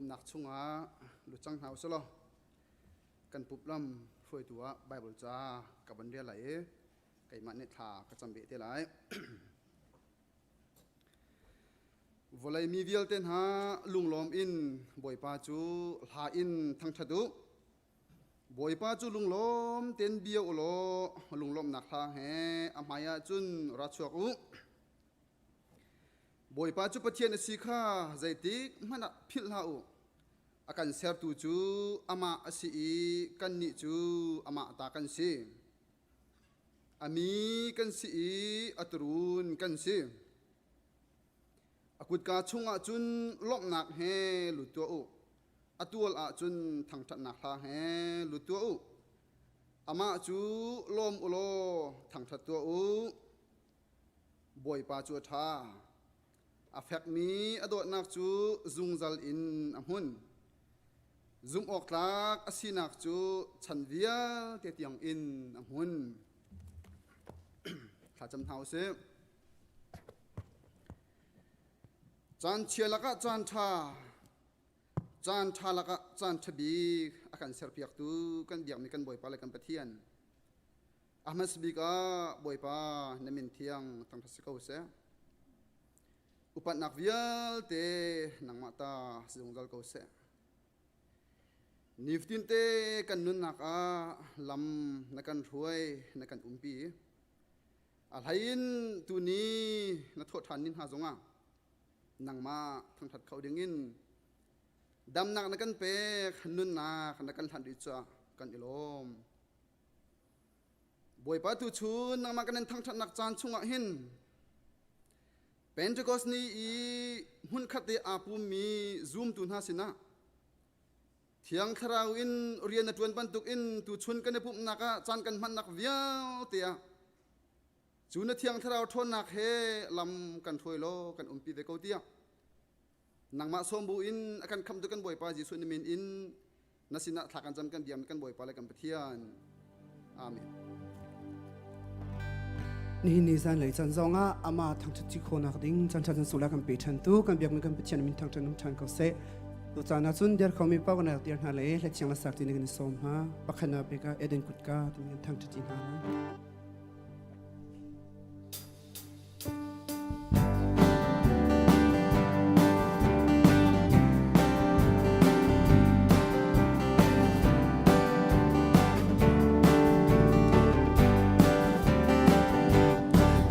Pumnak chungah lut cang hna usih law kan puplam hruaitu ah Bible ca ka van rel lai i keimah nih thla ka cam beh te lai. Vawlei mi vialte hna lunglawm in Bawipa cu hla in thangṭhat u. Bawipa cu lunglawm tein bia u law lunglawmhnak hla he a hmaiah cun ra chuak u. Bawipa cu Pathian a si kha zeitik hmanh ah philh hlah u. A kan sertu cu amah a si i kannih cu amah ta kan si. A mi kan si i a turuun kan si. A kutka chungah cun lawmhnak he lut tuah u. A tual ah cun thangṭhatnak hla he lut tuah u. Amah cu lawm u law thangṭhat tuah u. Bawipa cu a ṭha. A fekmi a dawtnak cu zungzal in a hmun. Zumhawktlak a sinak cu chan vialte tiang in a hmun. Thlacam hna u sih. Caan chia lakah caan ṭha, caan ṭha lakah caan ṭha bik a kan serpiaktu kan biakmi kan Bawipa le kan Pathian. A hmasa bik ah Bawipa na min thiang thangṭhat si ko seh. Upatnak vialte nangmah ta si zungzal ko seh. Nifatinte kan nunnak ah lam na kan hruai, na kan umpi. A hlei in tuni na thawh ṭhan ni hna zongah nangmah thangṭhat kho dingin damnak na kan pek, nunnak na kan hlanh rih caah kan i lawm. Bawipa tuchun nangmah kan in thangṭhatnak caan chungah hin Pentecost ni i hmunkhat te aa pummi zumtu hna sinah Thiang Thlarau in rian na ṭuan bantuk in tuchun kan i pumhnak ah caan kan hmannak vialte ah cu na Thiang Thlarau ṭhawnnak he lam kan hruai law kan umpi ve ko tiah nangmah sawm bu in a kan khamtu kan Bawipa Jesuh na min in na sinah thla kan cam kan biam kan Bawipa le kan Pathian. Amen. Nihin ni zan lei chan zong ah ama thangṭhat ci khawnak ding chan ṭha chan sula kan pe ṭhan tu kan biakmi kan Pathian min thangṭhat um ṭhan ko seh. Tu caan ah cun der khomi pau kan dir hna le hlethiang la sak ti kan i sawm hna. Pakhat na peka Eden kutka ti kan thangṭhat ti hna lai.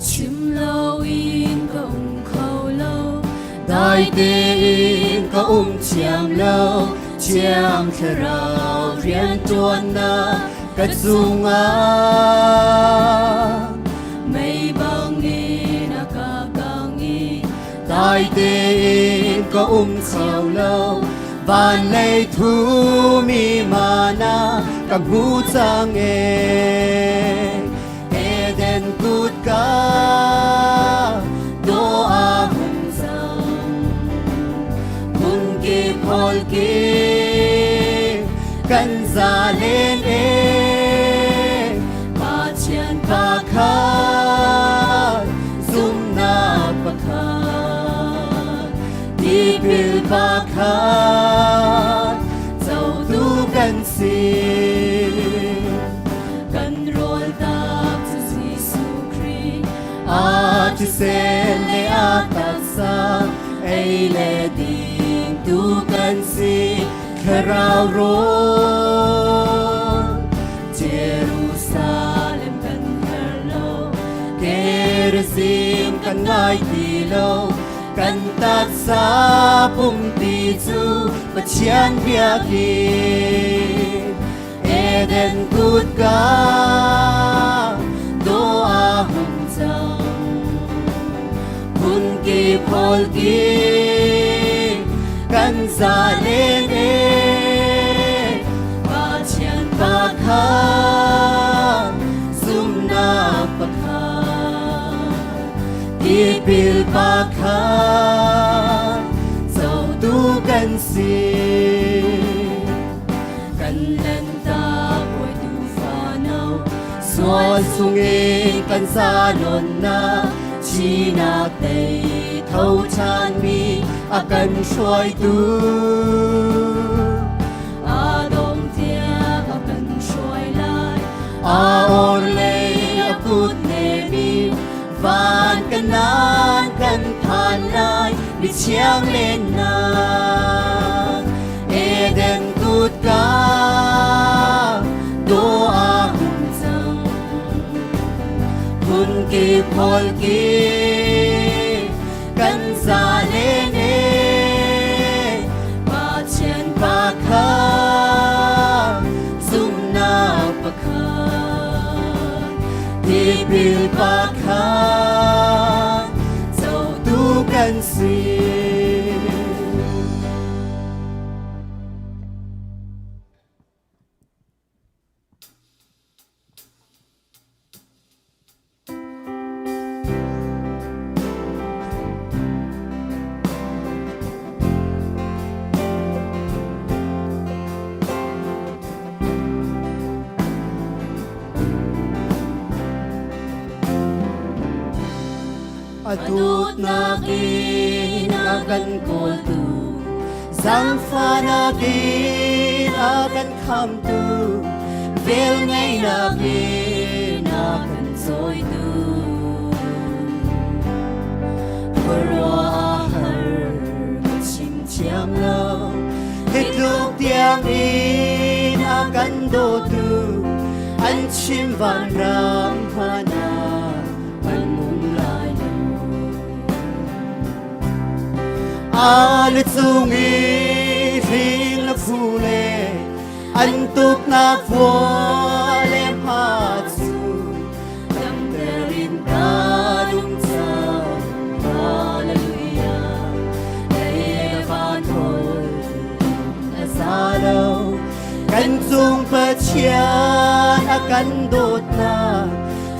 Chim loin ka um kho lo, dai tein ka um thiam lo, Thiang Thlarau rianṭuannak ka cungah mei bangin a ka kang i dai tein ka um kho lo van lei thumi mana ka hmu cang e Eden kutka do a hung cang hmun kip hol kip kan za len e Pathian pakhat zumnak pakhat tipil pakhat cotu kan si kan rawl tak cu Jesuh Khrih a thisen le a taksa ei le ding tu kan si Thlarau rawl Jerusalem kan her lo Gerizim kan ngai ti lo kan taksa pumpi cu Pathian biakinn Eden kutka do a hung cang Phunki pholki kan za len e Pathian pakhat zumnak pakhat tipil pakhat cotu kan si kan lenta bawi tuufa no sual chungin kan zalonnak Chinak tei tho ṭhanmi A kan hruaitu. A dong tiang a kan hruai lai. A or lei a kut nemi van kanan kan phan lai mi thiang lennak Eden kutka do a hung cang phun kip hol kip kan za le ne Pathian pakhat zumhnak pakhat tipil pakhat cotu kan si. A dawtnak in a kan kawltu, zaangfahnak in a kan khamtu, velngeihnak in a kan cawitu. Khuaruah har ka chim thiam lo. Hi tluk tiang in a kan dawtu, an chim vanram hmanh ah an um lai lo. A lu cung i hling le phu le an tuknak vua le hma cu damter in ta dum cang. Hallelujah. Lei le van hol a za lo. Kan cung Pathian a kan dawtnak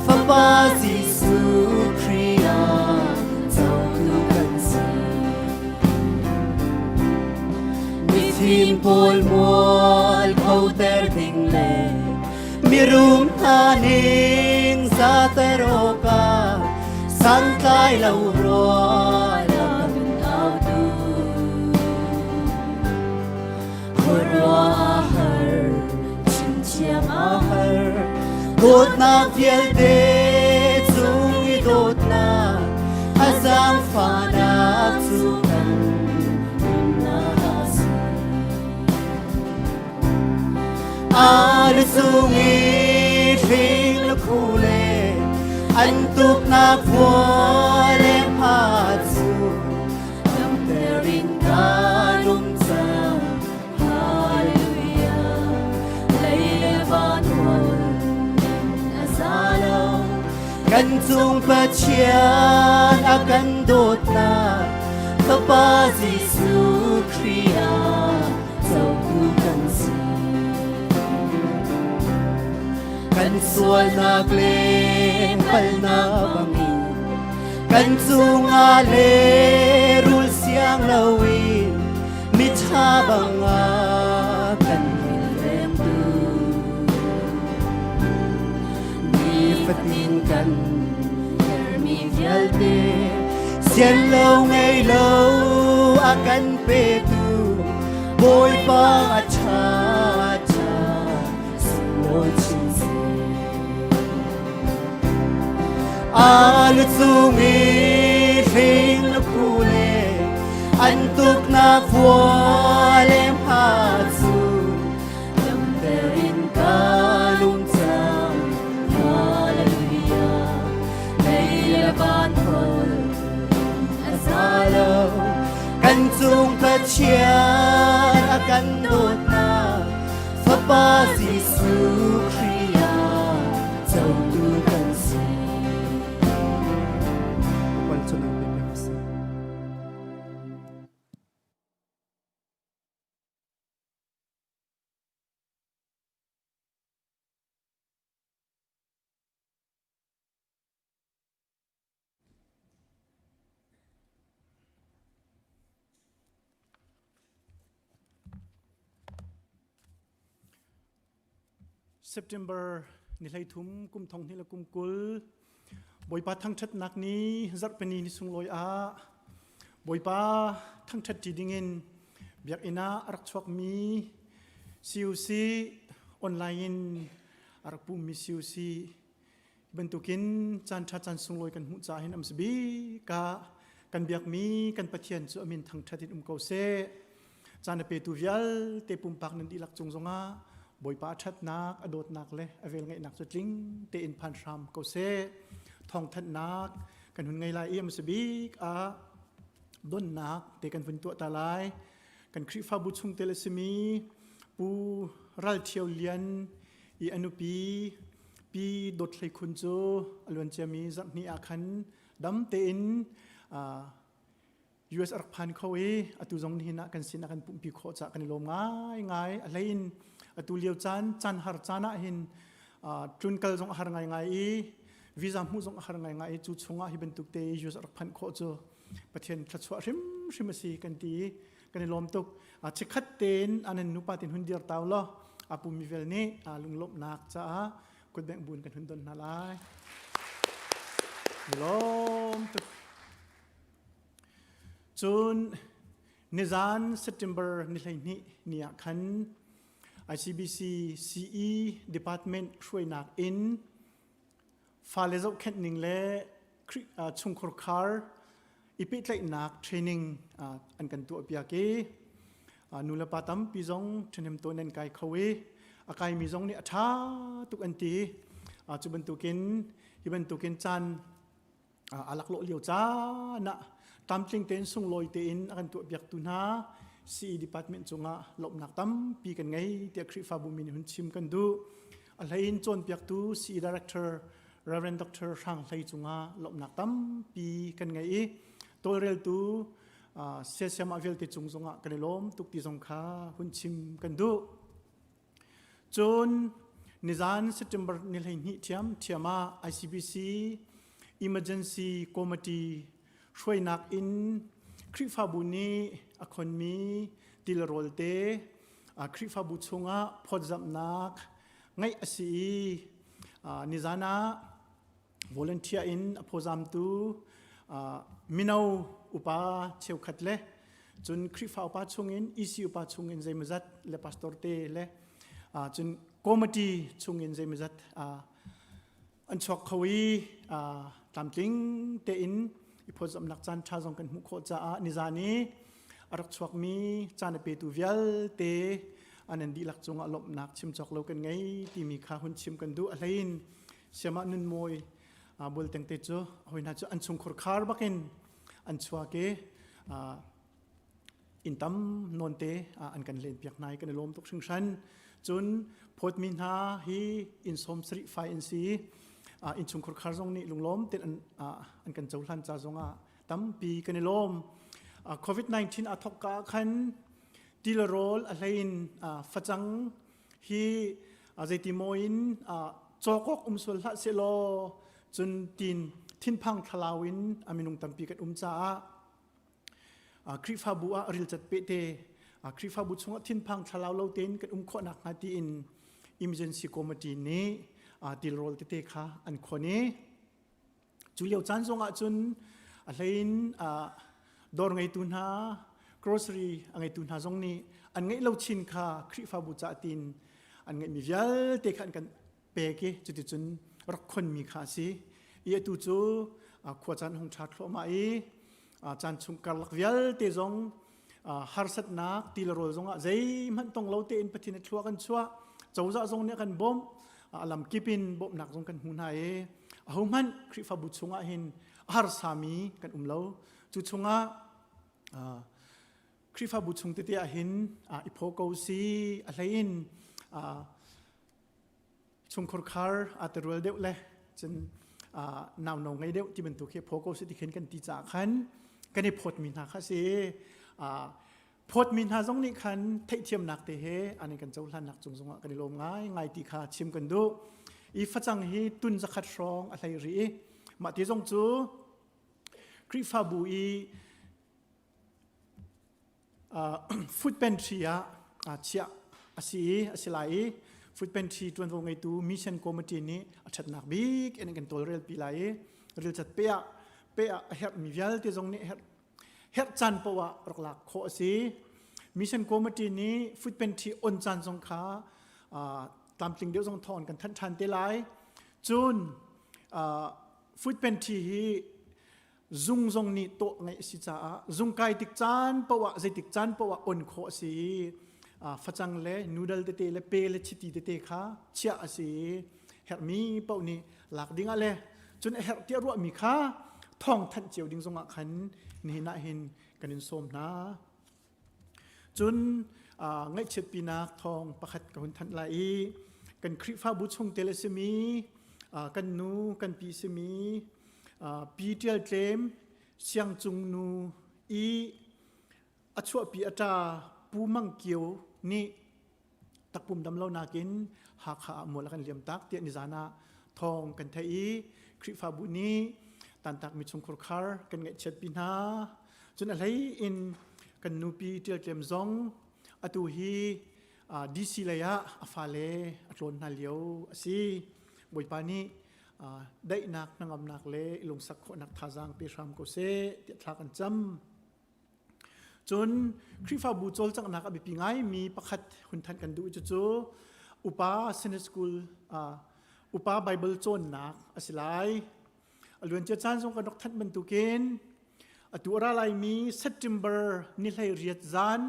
Fapa Jesuh Khrih ah cotu kan si. Mifim pawl mual photer ding le mirum hna ning zater awkah santlai lo rual a kan autu. Khuaruah har chim thiam a har. Dawtnak vialte cung i dawtnak a zaangfahnak cu kan Nunnak a si. A lu cung i hling le khu le an tuknak vua le hma cu Damter in kan um cang. Hallelujah. Lei le van hol a za lo. Kan cung Pathian a kan dawtnak Fapa Jesuh Khrih ah Cotu kan si. Kan sualnak le palnak bangin kan cungah le rul siang loin miṭha bangah kan Kilvengtu. Nifatin kan hermi vialte sian lo ngei lo a kan petu Bawipa a ṭha ṭha sunglawi chin seh. A lu cung i hling le khu le an tuknak vua le hma cu damter in kan um cang. Hallelujah. Lei le van hol a za lo. Kan cung Pathian a kan dawtnak Fapa Jesuh Khrih ah cotu kan si. Upal cu nang pe piak a si. September ni 13 kum thong hnih le kum 20 Bawipa thangṭhatnak ni zarhpini ni sunglawi ah Bawipa thangṭhat ṭi dingin biakinn ah a rak chuakmi CUC online in a rak pummi CUC bantukin caan ṭha caan sunglawi kan hmuh caah hin am si bik ah kan biakmi kan Pathian cu a min thangṭhat in um ko seh. Caan a petu vialte pumpak nan dihlak cung zongah Bawipa a ṭhatnak, a dawtnak le a velngeihnak cu tling tein phan hram ko seh. Thawngthanhnak kan hun ngei lai i a bik ah donnak te kan vun tuah ta lai. Kan Khrihfabu chungtel a simi Pu Ral Ṭhio Lian i a nupi Pi Dawt Hlei Khun cu a luanciami zarhhnih ah khan dam tein US a rak phan kho i atu zong nihin ah kan sin ah kan pumhpi khawh caah kan i lawm ngaingai. A hlei in atu lio caan caan har caan ah hin tlunkal zong a har ngaingai i visa hmuh zong a har ngaingai i cu chungah hi bantuk te US a rak phanh khawh cu Pathian thluachuah hrimhrim a si kan ti i kan i lawm tuk. Chikkhat tein anan nupa tin hun dir tau law a pumi vel nih lunglawmhnak caah kutbengh buin kan hun don hna lai. Lawm tuk. Cun nizan September ni 12 ni ah khan ICBC CE Department hruainak in fale zohkhenh ning le chungkhur khar i pehtlaihnak training an kan tuahpiak i nulepa tampi zong ṭhahnem tawn an kai kho i a kaimi zong nih a ṭha tuk an ti. Cu bantukin hi bantukin caan a laklawh lio caan ah tlamtling tein sunglawi tein a kan tuahpiaktu hna CE department cungah lawmhnak tampi kan ngei tiah Khrihfabu mi nih hun chim kan duh. A hlei in cawnpiaktu CE Director Reverend Dr. Hrang Hlei cungah lawmhnak tampi kan ngei i tawlreltu siasiamah vialte cung zongah kan i lawm tuk ti zong kha hun chim kan duh. Cun nizan September ni 12 ṭhiamṭhiam ah ICBC Emergency Committee hruainak in Khrihfabu nih a khonmi tilrawl te Khrihfabu chungah phawtzamhnak ngeih a si i nizan ah volunteer in a phawzamtu mino upa cheukhat le cun Khrihfa upa chungin EC upa chungin zeimawzat le pastor te le cun committee chungin zeimawzat an chuak kho i tlamtling tein i phawtzamnak caan ṭha zong kan hmuh khawh caah nizan i a rak chuakmi caan a petu vialte an an dihlak cungah lawmhnak chim cawk lo kan ngei timi kha hun chim kan duh. A hlein siamah nunmawi bualteng te cu hawi hna cu an chungkhur khar bakin an chuak i inn tam nawn te an kan len piak hna i kan i lawm tuk hringhran. Cun phawtmi hna hi inn sawm sarih fai an si. Innchungkhur khar zong nih lunglawm ten an kan cohlan ca zongah tampi kan i lawm. COVID-19 a thawk ka khan til rawl a hlein facang hi zeiti maw in cawk awk um sual hlah sehlaw cun tin thinphang thlalau in a minung tampi kan um caah Khrihfabu ah rilcat pehte Khrihfabu chungah thinphang thlalau lo tein kan um khawh nakhnga tiin emergency committee nih tilrawl tete kha an khon i Cu lio caan zongah cun a hlein dawr ngeitu hna, grocery a ngeitu hna zong nih an ngeih lo chin kha Khrihfabu ca tiin an ngeihmi vialte kha an kan pek i cuticun rak khonmi kha a si. I atu cu khua caan hung ṭha thluahmah i caan chung karlak vialte zong harsatnak ti le rawl zongah zeihmanh tong lo tein Pathian a thlua kan chuah cozah zong nih a kan bawmh a lamkip in bawmhnak zong kan hmu hna i ahohmanh Khrihfabu chungah hin a harsami kan um lo cu chungah Khrihfabu chung tete ah hin i phaw ko si a hlei in chungkhur khar aa terual deuh le cun nauno ngei deuh ti bantuk hi phaw ko si ti khin kan ti caah khan kan i phawtmi hna kha si. Phawtmi hna zong nih khan theihthiamnak te he an kan cohlannak cung zongah kan i lawm ngai ngai ti kha chim kan duh. I facang hi tun zakhat hrawng a hlei rih i mah ti zong cu Khrihfabu i food pantry ah chiah a si i a si lai i food pantry ṭuanvo ngeitu mission committee nih a ṭhatnak bik in an kan tawlrelpi lai i rilcat pe ah pe ah a herhmi vialte zong nih herh. Herh caan paoh ah rak lak khawh a si. Mission Committee nih food pantry on caan zong kha tlamtling deuh zong thawng kan thanh ṭhan te lai. Cun food pantry hi zung zong nih tawh ngeih a si caah zung kai tik caan paoh ah zeitik caan paoh ah on khawh a si i facang le noodle tete le pe le chiti tete kha chiah a si i herhmi paoh nih lak ding ah le cun a herh tiah ruahmi kha thawng thanh cio ding zongah khan nihin ah hin kan in sawm hna. Cun ngaihchiatpinak thawng pakhat ka hun thanh lai i kan Khrihfabu chungtel a simi kan nu kan pi simi Pi Ṭial Tlem Siangcung nu i a chuahpi a ṭa Pu Mang Kio nih takpum dam lonak in Hakha ah mual a kan liam tak tiah nizan ah thawng kan theih i Khrihfabu nih tantakmi chungkhur khar kan ngaihchiatpi hna. Cun a hlei in kan nupi Ṭial Tlem zong atu hi DC lei ah a fale a tlawn hna lio a si. Bawipa nih daihnak hnangamnak le i lungsak khawhnak thazaang pe hram ko seh tiah thla kan cam. Cun Khrihfabu cawlcanghnak a biapi ngaimi pakhat hun thanh kan duh cucu upa Sunday School upa Bible cawnnak a si lai. A luancia caan zong kan rak thanh bantukin atu a ra laimi September ni 18 zan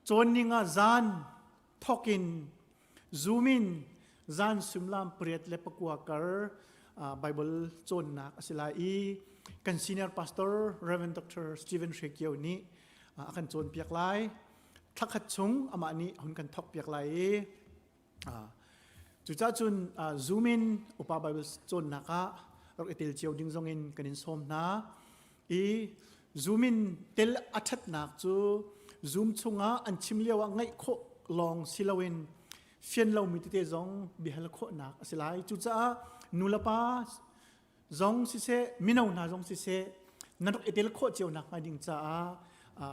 cawn ninga zan thokin Zoom in zan suimilam 8:15 kar Bible cawnnak a si lai i kan senior pastor Reverend Dr. Stephen Hre Kio nih a kan cawnpiak lai. Thlakhat chung amah nih a hun kan thawkpiak lai i cucaah cun Zoom in upa Bible cawnnak ah rak i tel cio ding zong in kan in sawm hna. I Zoom in tel a ṭhatnak cu Zoom chungah an chim lio ah ngaih khawh lawng si loin fian lomi tete zong biahal khawhnak a si lai. Cucaah nulepa zong siseh, mino hna zong siseh, nan rak i tel khawh cio nak hnga ding caah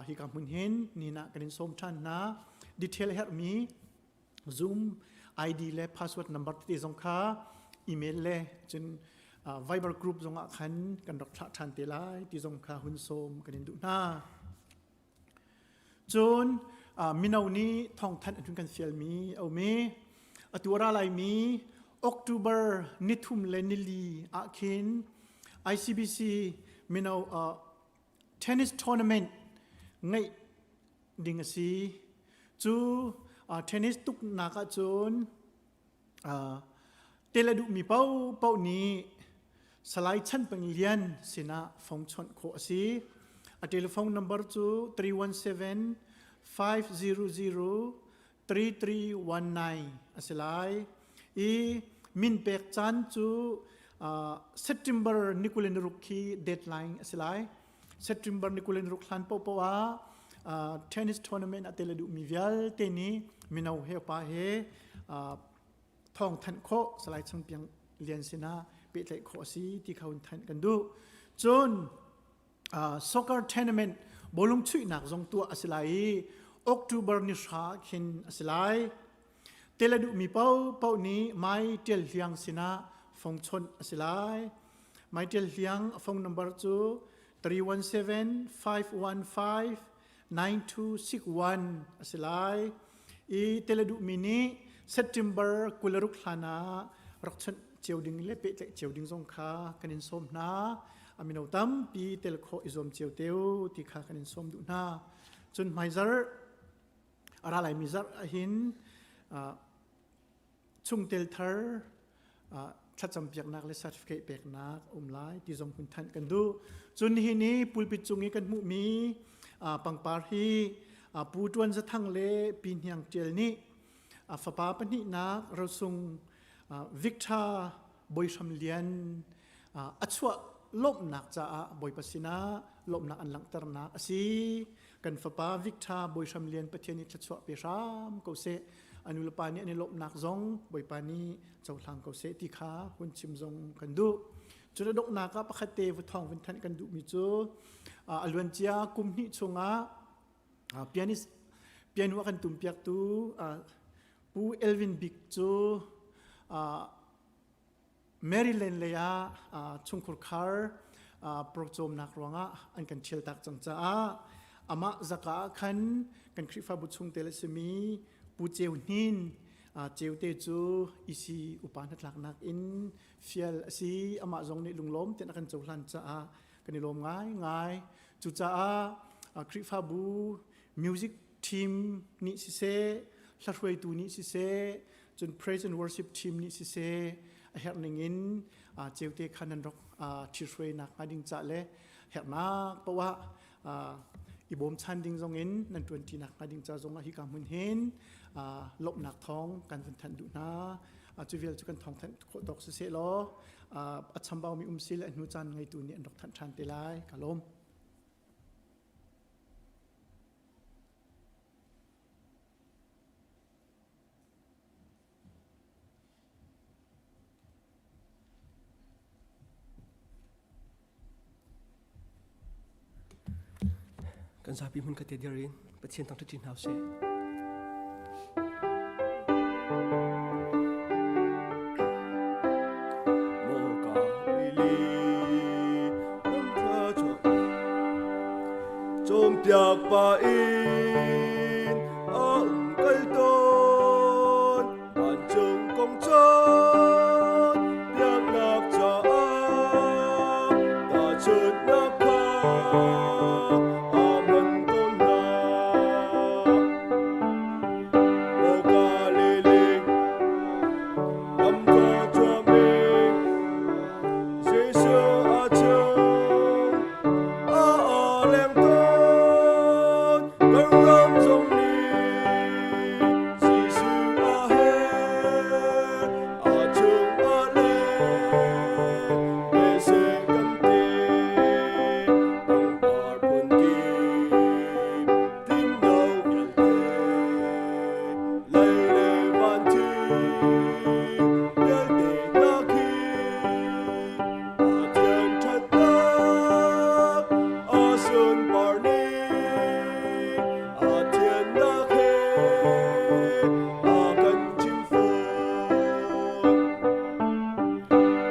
hika hmun hin ni ah kan in sawm ṭhan hna. Detail herhmi Zoom ID le password number tete zong kha email le cun Viber group zong ah khan kan rak thlah ṭhan te lai ti zong kha hun sawm kan in duh hna. Cun mino nih thawngthanh an hun kan fialmi a um i atu a ra laimi October nithum le nili ah khin ICBC mino tennis tournament ngeih ding a si. Cu tennis tuknak ahcun tel a duhmi paohpaoh nih Salai Chan Peng Lian sinah phone chawnh khawh a si. A telephone number cu 317 500 3319 a si lai. I min pek caan cu September ni 26 khi deadline a si lai. September ni 26 hlan paohpaoh ah tennis tournament a tel a duhmi vialte nih mino he pa he thawng thanh khawh Salai Chang Piang Lian sinah pehtlaih khawh a si ti kha hun thanh kan duh. Cun soccer tournament bawlung chuihnak zong tuah a si lai i October ni hra khin a si lai. Tel a duhmi paohpaoh nih Mai Ṭial Hliang sinah phone chawnh a si lai. Mai Ṭial Hliang a phone number cu 317 515 9261 a si lai. I tel a duhmi nih September 26 hlan ah rak chawnh cio ding le pehtlaih cio ding zong kha kan in sawm hna. A mino tampi tel khawh i zuam cio teu ti kha kan in sawm duh hna. Cun hmaizarh a ra laimi zarh ahhin chungtel thar thlacampiaknak le certificate peknak a um lai ti zong hun thanh kan duh. Cun nihin i pulpit cung i kan hmuhmi pangpar hi Pu Tuan Za Thang le Pi Hniang Tial nih fapa pahnihnak rosung Victor Bawi Hram Lian a chuah lawmhnak caah Bawipa sinah lawmhnak an langhternak a si. Kan fapa Victor Bawi Hram Lian Pathian nih thluachuah pe hram ko seh. A nu le pa nih an i lawmhnak zong Bawipa nih cohlang ko seh ti kha hun chim zong kan duh. Cun a donghnak ah pakhat te vuthawng vun thanh kan duhmi cu a luancia kum hnih chungah pianist piano a kan tumpiaktu Pu Elvin Bik cu Maryland lei ah chungkhur khar. procawmnak ruangah an kan ṭhialtak cang caah amah zaka ah khan kan Khrihfabu chungtel a simi Pu Ceu Hnin Ceute cu EC upa hnatlaknak in fial a si. Amah zong nih lunglawm tein a kan cohlan caah kan i lawm ngaingai. Cucaah Khrihfabu music team nih siseh, hlahruaitu nih siseh, cun praise and worship team nih siseh, a herh ning in ceute kha nan rak ṭhithruainak hnga ding ca le herhnak poah i bawmchan ding zong in nan ṭuanṭinak hnga ding ca zong ah hika hmun hin lawmhnak thawng kan vun thanh duh hna. Cu vial cu kan thawng thanh khawh tawk siseh law a chambaumi um si le a hnu caan ngeitu nih an rak thanh ṭhan te lai. Ka lawm. Kan zapi hmun khat te dir in Pathian thangṭhat ṭi hna usih. Cawnpiak pa in a um kal tawn vancung kong cawn biaknak caah tahchunhnak kha a hman tawn hna. Maw Galilee lam kha cuam in Jesuh a chung a leng tawn kan ram zong nih Jesuh a he a chung a leng mese kan ti pangpar phun kip tinno vialte lei le van thi vialte hna khi Pathian ṭhatnak a sunpar ni a thiannak he a kan chim fawn.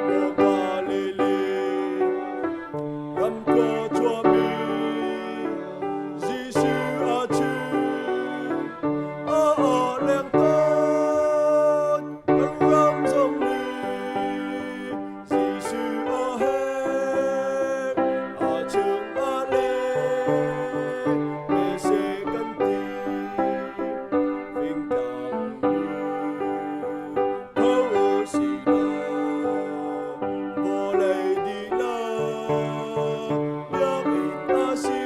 Maw Galilee ram khua chuahmi Jesuh a chim a leng tawn kan ram zong nih Jesuh a herh a chung a leng mese kan ti fingtlang nu tho u si law vawlei dihlak biakinn a si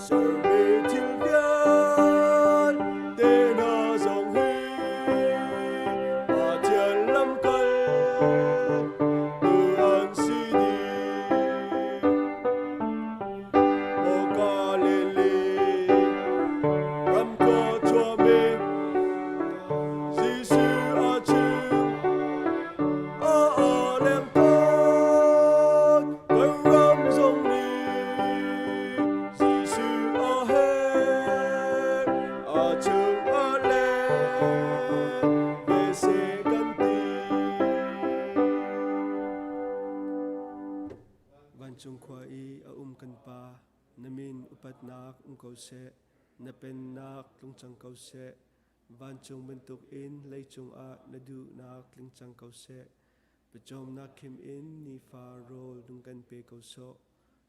sermi thil vialte hna zong hi Pathian lamkal tu an si dih. Maw Galilee ram khua chuahmi Jesuh a chim a leng tawn kan ram zong nih Jesuh a herh a chung a leng ve seh kan ti. Vancung khua i a um kan Pa, na min upatnak um ko seh, na pennak tlung cang ko seh, vancung bantukin leicung ah na duhnak tling cang ko seh. Pawcawmnak khim in nifa rawl rung kan pe ko sawh.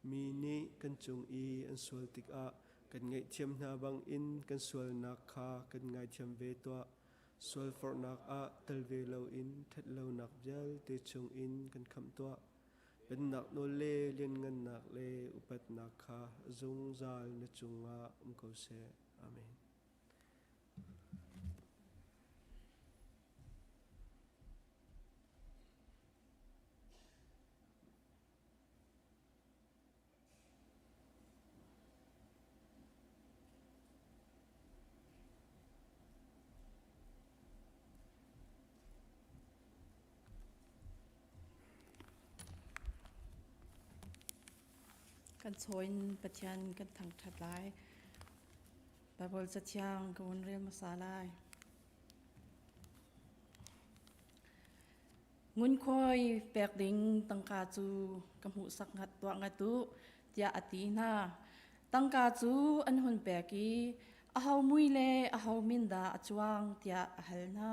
Mi nih kan cung i an sual tikah kan ngaihthiam hna bangin kan sualnak kha kan ngaithiam ve tuah. Sualforhnak ah tel ve loin ṭhatlonak vialte chungin kan khamh tuah. Pennak nawl le lianngannak le upatnak kha zungzal na cungah um ko seh. Amen. Kan chaw in Pathian kan thangṭhat lai. Baibal cathiang ka vun rel hmasa lai. Ngunkhuai pek ding tangka cu ka hmuhsak ngat tuah ngat u, tiah a ti hna. Tangka cu an hun pek i aho mui le aho min dah a cuang tiah a hal hna.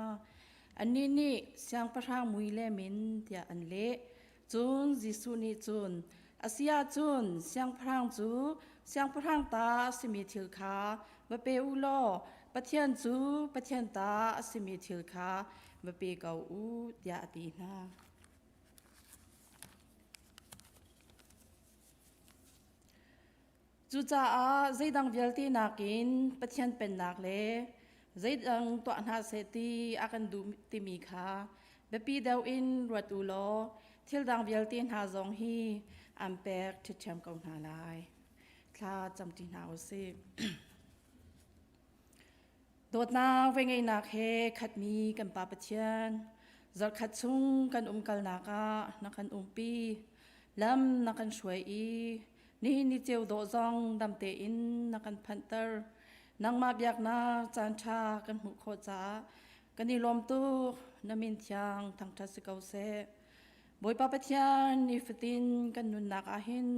Annih nih siangpahrang mui le min tiah an leh. Cun Jesuh nih cun, A si ahcun siangpahrang cu siangpahrang ta a simi thil kha va pe u law Pathian cu Pathian ta a simi thil kha va pe ko u, tiah a ti hna. Cucaah zeidang vialte nakin Pathian Pennak le zeidang tuah hna seh ti a kan duh timi kha biapi deuh in ruat u law thil dang vialte hna zong hi an pek ṭhiṭhiam ko hna lai. Thla camṭi hna u sih. Dawtnak vengeihnak he khatmi kan Pa Pathian, zarhkhat chung kan umkalnak ah na kan umpi, lam na kan hruai i nihin ni ceu dawh zong dam tein na kan phanhter. Nangmah biaknak caanṭha kan hmuh khawh caah kan i lawm tuk. Na min thiang thangṭhat si ko seh. Bawipa Pathian, nifatin kan nunnak ah hin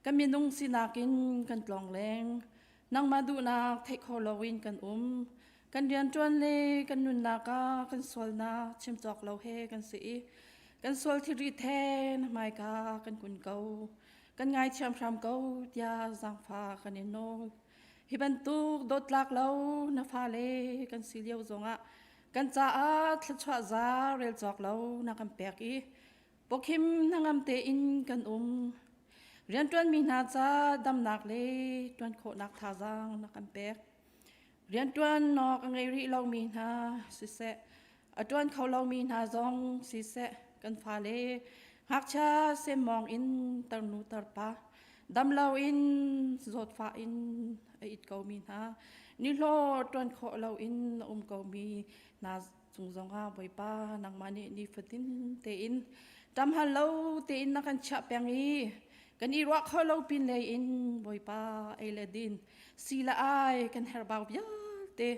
kan minung sinak in kan tlongleng. Nangmah duhnak theih kho loin kan um. Kan rianṭuan le kan nunnak ah kan sualnak chim cawk lo he kan si i kan sual thilri the na hmaika kan kun ko. Kan ngaithiam hram ko tiah zaangfah kan in nawl. Hi bantuk dawtlak lo na fale kan si lio zongah kan caah thluachuah za rel cawk lo na kan pek i Pawkhim hnangam tein kan um. Rianṭuanmi hna ca damnak le ṭuan khawhnak thazaang na kan pek. Rianṭuan nawk a ngei rih lomi hna siseh, a ṭuan kho lomi hna zong siseh, kan fale ngakchia semmawng in tarnu tarpa, dam loin zawtfah in a it komi hna, nihlawh ṭuan khawh loin a um komi hna cung zongah Bawipa nangmah nih nifatin tein ṭamhal lo tein na kan chiah peng i kan i ruah kho lo pin lei in Bawipa ei le din si le ai kan herhbau vialte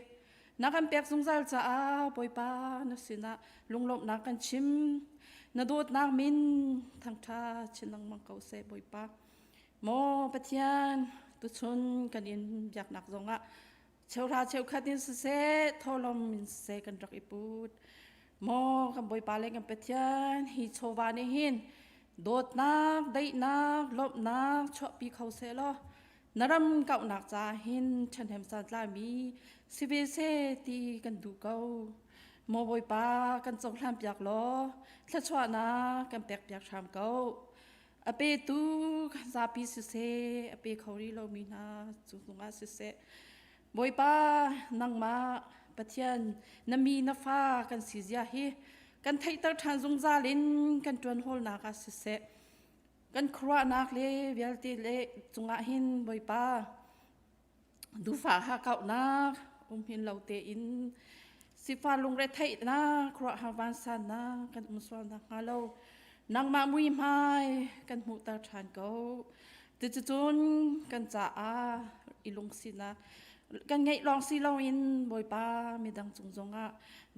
na kan pek zungzal caah Bawipa na sinah lunglawmhnak kan chim na dawtnak min thangṭha chin lengmang ko seh Bawipa maw Pathian tuchun kan in biaknak zongah Cheuhra cheukhat in siseh, tholom in siseh kan rak i put. Maw kan Bawipa le kan Pathian hi chawva nih hin dawtnak, daihnak, lawmhnak chuahpi kho seh law na ram kauhnak ca hin ṭhahnem santlaimi si ve seh ti kan duh ko. Maw Bawipa kan cohlan piak law thluachuahnak kan pek piak hram ko. A petu zapi siseh, a pe kho rih lomi hna cu zungah siseh, Bawipa nangmah Pathian na mi na fa kan si zia hi kan theihter ṭhan zungzal in kan ṭuan hawlnak ah siseh, kan khuaruahnak le vialte le cungah hin Bawipa Duhfah hakkauhnak um hin lo tein sifah lungretheihnak khuaruahhar vansannak kan um sual nakhnga lo nangmah muihmai kan hmuhter ṭhan ko. Cuticun kan caah i lungsinak kan ngeih lawng si loin Bawipa midang cung zongah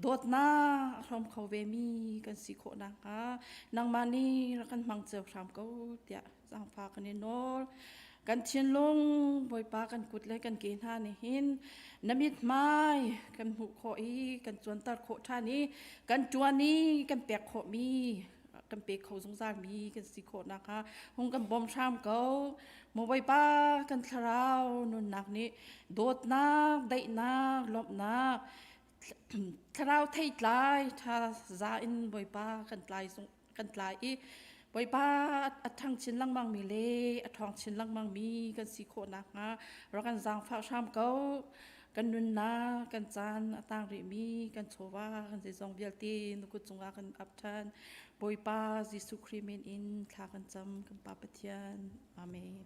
dawtnak a hrawm kho vemi kan si khawh nakhnga nangmah nih rak kan hmang cio hram ko tiah Zaangfah kan i nawl. Kan thinlung Bawipa kan kut le kan ke hna nih hin na mithmai kan hmuh khawh i kan cuanter khawh ṭhan i kan ṭuan i kan pek khawhmi kan pe kho zungzalmi kan si khawh nakhnga hung kan bawm hram ko. Maw Bawipa kan thlarau nunnak nih dawtnak, daihnak, lawmhnak, thlarau theitlai ṭha za in Bawipa kan tlai kan tlai i Bawipa a ṭhang chin lengmangmi le a ṭhawng chin lengmangmi kan si khawh nakhnga rak kan zaangfah hram ko. Kan nunnak, kan caan a tang rihmi, kan chawva, kan zeizong vialte na kut cungah kan ap ṭhan. Bawipa Jesuh Khrih min in thla kan cam, kan Pa Pathian. Amen.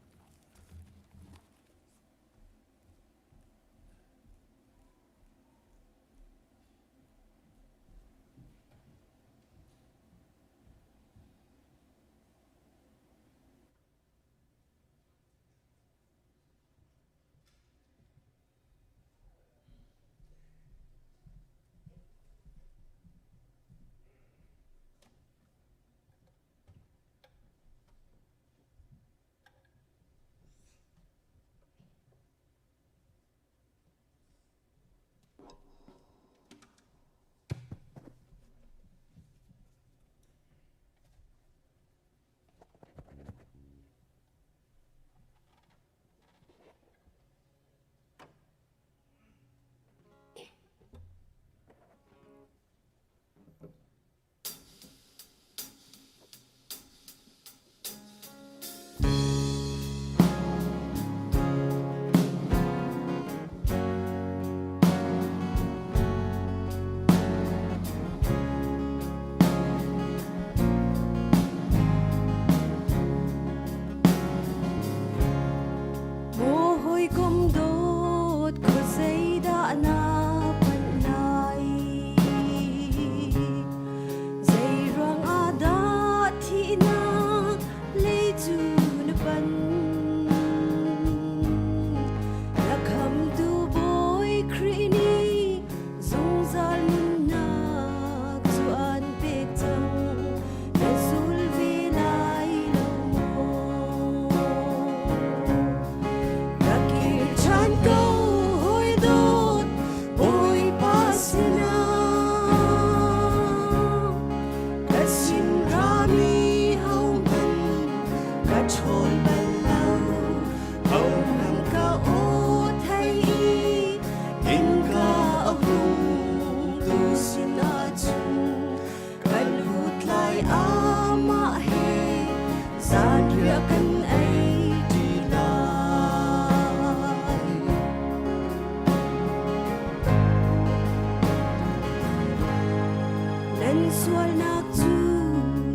Nan sualnak cu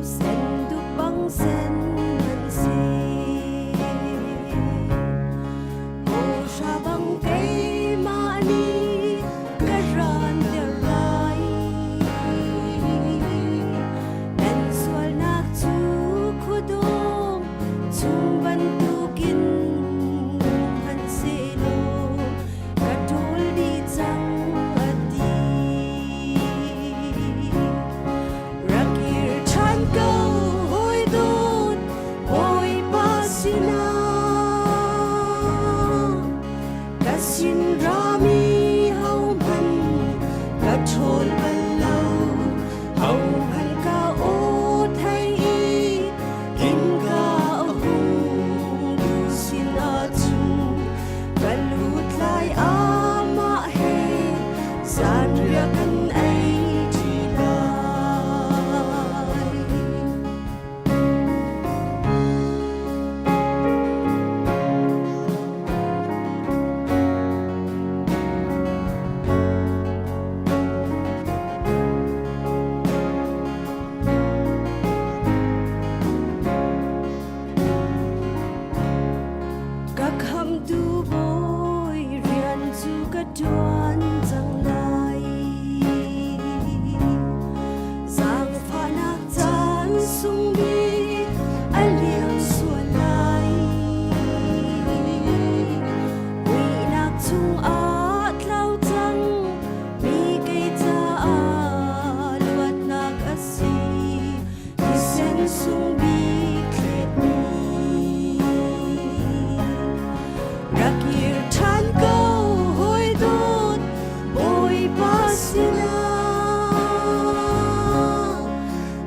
senduk bang sen nan si. Hawhra bang keimah nih ka ranter lai. Nan sualnak cu khuadawm chung bantukin hmanhsehlaw ka ṭawl dih cang a ti. Rak kir ṭhan ko hawi dawt Bawipa sinah ka sin rami hohmanh ka ṭhawl bal lo hohmanh ka aw thei i innka a hung sinah cun ka lut lai amah he zanriah kan ei ṭi lai. Ka khamtu bawi rian cu ka ṭuan cang lai. Zaangfahnak caan sung bik a liam sual lai. Muihnak chungah tlau cang mi kei caah luatnak a si. Thisen sung bik thletmi. Rak kir ṭhan ko hawi dawt Bawipa sinah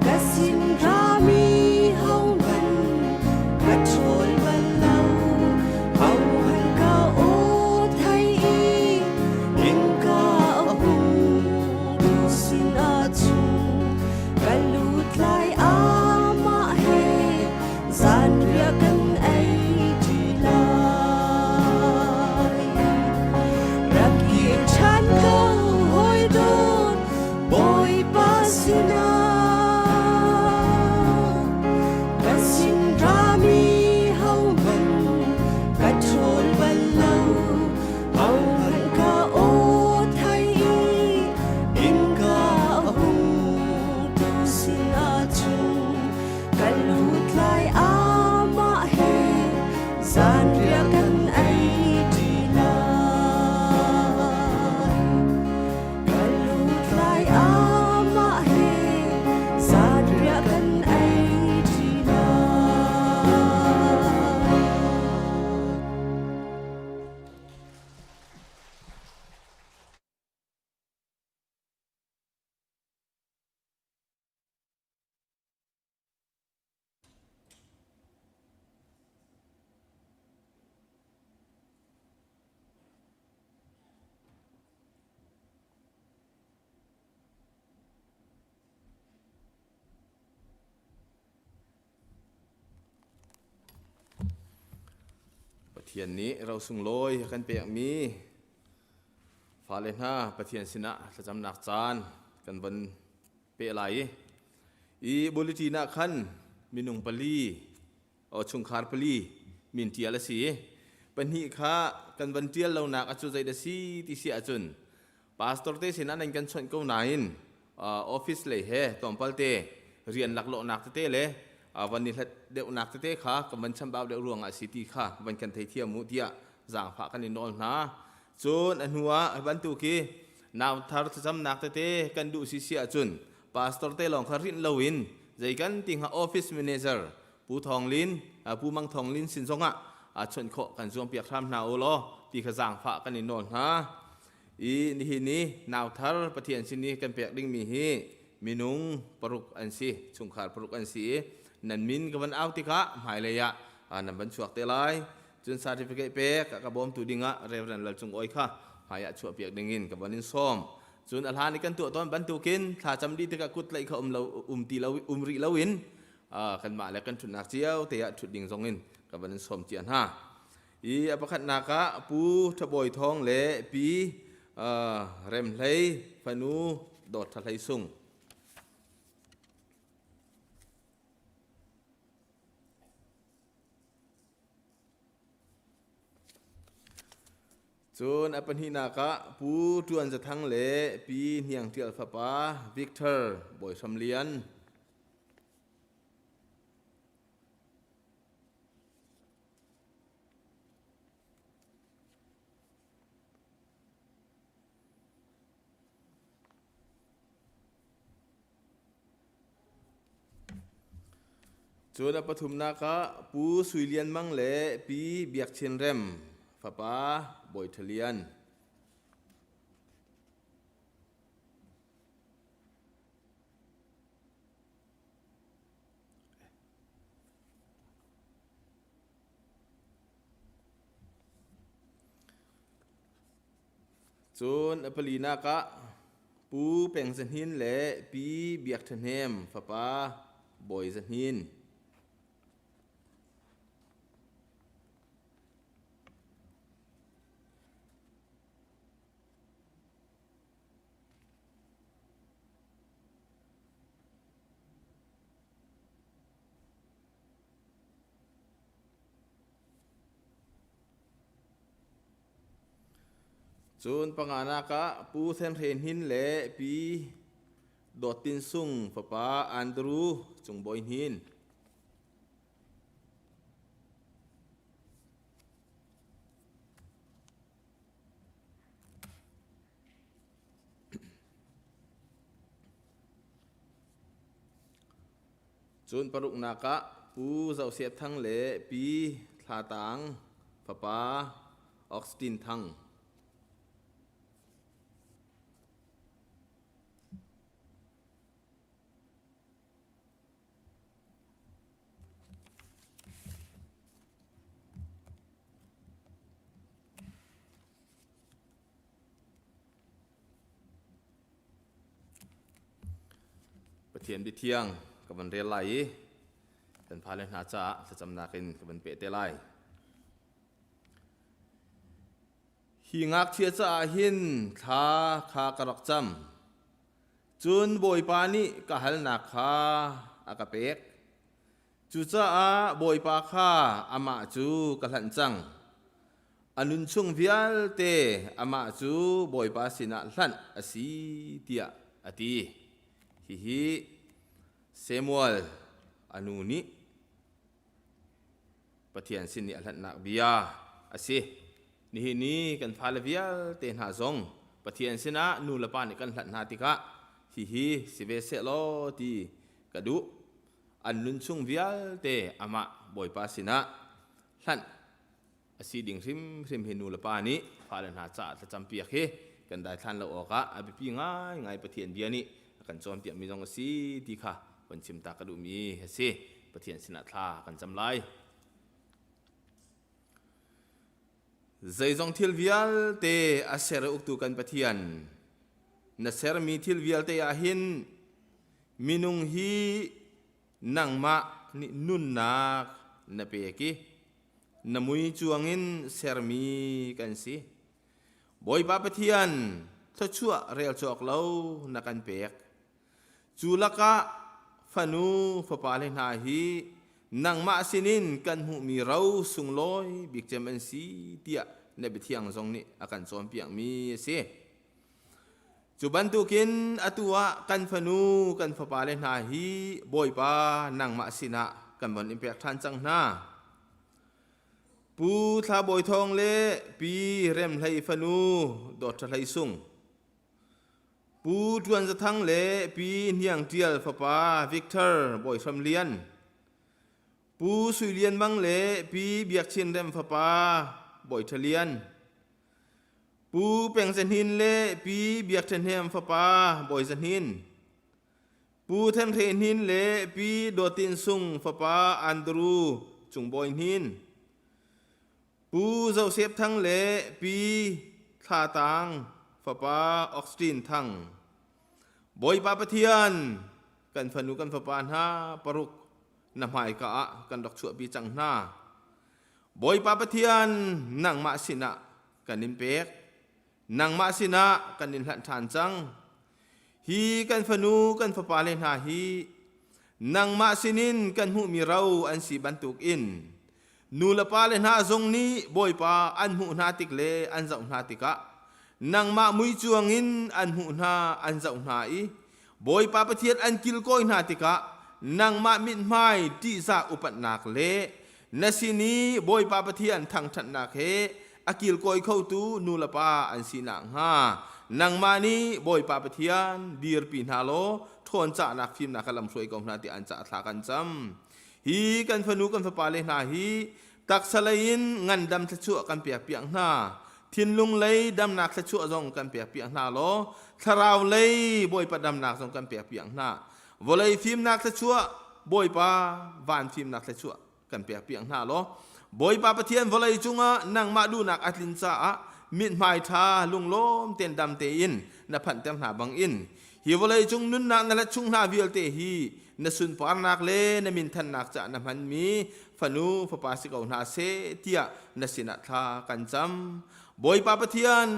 ka sin rami hohmanh ka ṭhawl bal lo hohmanh ka aw thei i innka a hung tu sinah cun ka lut lai amah he zanriah kan ei ṭi lai. Rak kir ṭhan ko hawi dawt Bawipa sinah ka sin rami hohmanh ka ṭhawl bal lo hohmanh ka aw thei i innka a hung tu sinah cun kan lut lai amah he zanriah kan ei ṭi lai. Kan lut lai amah he zanriah kan ei ṭi lai. Pathian nih ro sunglawi a kan pekmi fale hna Pathian sinah thlacamnak caan kan von peh lai i i bulletin ah khan minung pali o chungkhar pali min tial a si i pahnih kha kan van tial lonak a cu zei dah si ti si ahcun pastor te sinah nan kan chawnh ko nain office lei he tlawmpal te rian laklawhnak tete le van ni hlat deuhnak tete kha kan van chambau deuh ruangah si ti kha van kan theithiam u tiah zaangfah kan i nawl hna. Cun a hnu ah bantuk hi nau thar thlacamnak tete kan duh si si ahcun pastor te lawng kha rinh loin zei kan ti hnga office manager Pu Thawng Lin, Pu Mang Thawng Lin sin zongah chawnh khawh kan zuampiak hram hna u law ti kha zaangfah kan i nawl hna. I nihin ni nau thar Pathian sin i kan pek dingmi hi minung paruk an si, chungkhar paruk an si i nan min ka van au tikah hmailei ah nan van chuak te lai. Cun certificate pek a ka bawmtu dingah Reverend Lal Cung Awi kha hmaiah chuahpiak dingin ka von in sawm. Cun a hlan i kan tuah tawn bantukin thlacam dih tikah kut tlaih kha um lo um ti lo um rih loin kanmah le kan ṭhutnak cio te ah ṭhut ding zongin ka van in sawm cia hna. I a pakhatnak ah Pu Ṭhabawi Thawng le Pi Rem Hlei fanu Dawt Ṭha Hlei Sung. Cun a pahnihnak ah Pu Ṭuan Za Thang le Pi Hniang Ṭial fapa Victor Bawi Hram Lian. Cun a pathumnak ah Pu Sui Lian Mang le Pi Biak Chin Rem fapa Bawi Ṭha Lian. Cun a palinak ah Pu Peng Za Hnin le Pi Biak Ṭha Hnem fapa Bawi Za Hnin. Cun panganak ah Pu Then Hre Hnin le Pi Dawt Tin Sung fapa Andrew Cung Bawi Hnin. Cun paruknak ah Pu Zo Siat Thang le Pi Thla Tang fapa Augustine Thang. Pathian biathiang ka van rel lai i kan fale hna caah thlacamnak in ka van peh te lai. Hi ngakchia caah hin thla kha ka rak cam. Cun Bawipa nih ka halnak kha a ka pek. Cucaah Bawipa kha amah cu ka hlanh cang. A nunchung vialte amah cu Bawipa sinah hlanh a si tiah a ti. Hihi Samuel a nu nih Pathian sin i a hlanhnak bia a si. Nihin ni kan fale vialte hna zong Pathian sinah nu le pa nih kan hlanh hna tikah hihi si ve seh law ti ka duh. An nunchung vialte amah Bawipa sinah hlanh a si ding hrimhrim hi nu le pa nih fale hna caah thlacampiak hi kan daithlan lo awkah a biapi ngaingai Pathian bia nih a kan cawnpiakmi zong a si ti kha von chim ta ka duhmi a si. Pathian sinah thla kan cam lai. Zeizong thil vialte a ser uktu kan Pathian na sermi thil vialte ah hin minung hi nangmah nih nunnak na pek i na mui cuangin sermi kan si. Bawipa Pathian thluachuah rel cawk lo na kan pek. Cu lakah fanu fapale hna hi nangmah sinin kan hmuhmi ro sunglawi bik cem an si tiah na biathiang zong nih a kan cawnpiakmi a si. Cu bantukin atu ah kan fanu kan fapale hna hi Bawipa nangmah sinah kan von in pek ṭhan cang hna. Pu Thla Bawi Thawng le Pi Rem Hlei fanu Dawt Ṭha Hlei Sung, Pu Ṭuan Za Thang le Pi Hniang Ṭial fapa Victor Bawi Hram Lian, Pu Sui Lian Mang le Pi Biak Chin Rem fapa Bawi Ṭha Lian, Pu Peng Za Hnin le Pi Biak Ṭha Hnem fapa Bawi Za Hnin, Pu Then Hre Hnin le Pi Dawt Tin Sung fapa Andrew Cung Bawi Hnin, Pu Joseph Thang le Pi Thla Tang fapa Augustine Thang. Bawipa Pathian, kan fanu kan fapa hna paruk na hmaika ah kan rak chuahpi cang hna. Bawipa Pathian nangmah sinah kan in pek. Nangmah sinah kan in hlanh ṭhan cang. Hi kan fanu kan fapale hna hi nangmah sinin kan hmuhmi ro an si bantukin. Nu le pa le hna zong nih Bawipa an hmuh hna tik le an zoh hna tikah nangmah mui cuang in an hmuh hna an zoh hna i Bawipa Pathian an kilkawi hna tikah nangmah mithmai ṭihzah upatnak le na sin i Bawipa Pathian thangṭhatnak he a kilkawi khotu nu le pa an si nakhnga nangmah nih Bawipa Pathian dirpi hna law ṭhawn cahnak fimnak kha lamhruai ko hna tiah an caah thla kan cam. Hi kan fanu kan fapa le hna hi taksa lei in ngandam thluachuah kan pek piak hna. Thinlung lei damnak thluachuah zong kan pek piak hna law thlarau lei Bawipa damnak zong kan pek piak hna. Vawlei fimnak thluachuah Bawipa van fimnak thluachuah kan pek piak hna law Bawipa Pathian vawlei cungah nangmah duhnak a tlin caah mithmai ṭha lunglawm ten dam tein na phanhter hna bangin hi vawlei cung nunnak na let chung hna vialte hi na sunparnak le na minthannak caah na hmanmi fanu fapa si ko hna seh tiah na sinah thla kan cam Bawipa Pathian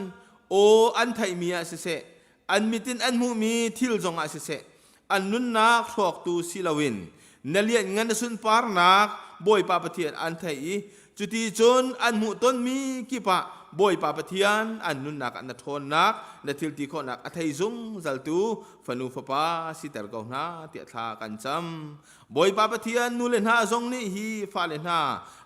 aw an theihmi ah siseh an mit in an hmuhmi thil zongah siseh an nunnak hrawktu si loin na lianngan na sunparnak Bawipa Pathian an theih i cuti cun an hmuh tonmi kip ah Bawipa Pathian an nunnak ah na ṭhawnnak na thil ti khawhnak a thei zungzaltu fanu fapa siter ko hna tiah thla kan cam Bawipa Pathian nu le hna zong nih hi fale hna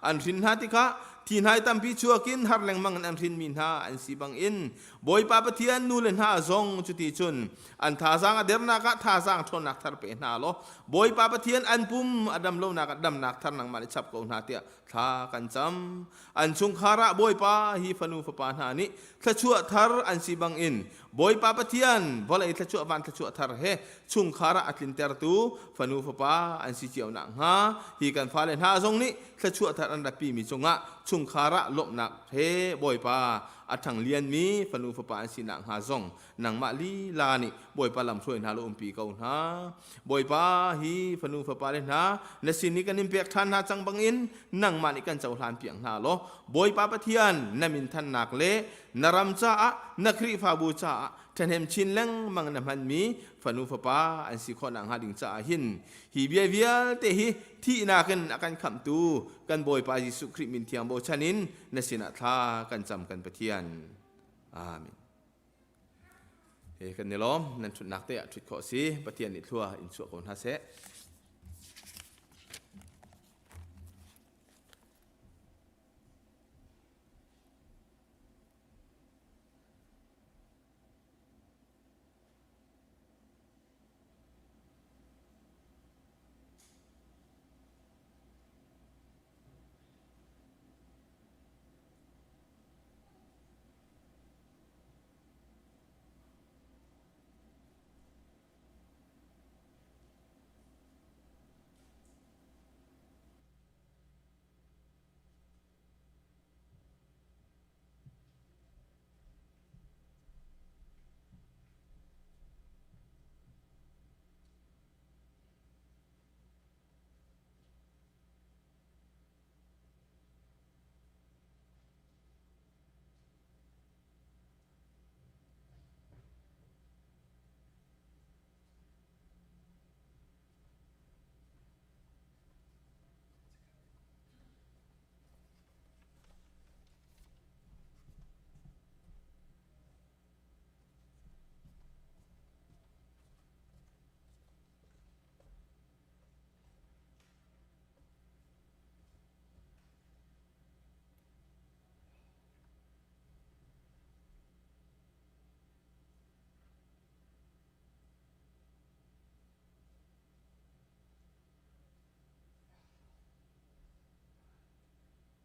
an hrin hna tikah thi hnai tampi chuak in har lengmang in an hrinmi hna an si bangin Bawipa Pathian nu le hna zong cuti cun an thazaang a dernak ah thazaang ṭhawnnak thar pe hna law Bawipa Pathian an pum a dam lonak ah damnak thar nangmah nih chap ko hna tiah thla kan cam. An chungkhar ah Bawipa hi fanu fapa hna nih thluachuah thar an si bangin Bawipa Pathian vawlei thluachuah van thluachuah thar he chungkhar ah a tlintertu fanu fapa an si cio nakhnga hi kan fale hna zong nih thluachuah thar an ratpi mi cungah chungkhar ah lawmhnak he Bawipa a ṭhang lianmi fanu fapa an si nakhnga zong nangmah lila nih Bawipa lam hruai hna law umpi ko hna. Bawipa hi fanu fapa le hna na sin i kan in pek ṭhan hna cang bangin nangmah nih kan cohlan piak hna law Bawipa Pathian na min thannak le na ram caah na Khrihfabu caah ṭhahnem chin lengmang na hmanmi fanu fapa an si khawh nakhnga ding caah hin hi bia vialte hi thihnak in a kan khamhtu kan Bawipa Jesuh Khrih min thiang bochan in na sinah thla kan cam kan Pathian. Amen. He kan i lawm nan ṭhutnak te ah ṭhut khawh si Pathian nih thlua in chuah ko hna seh.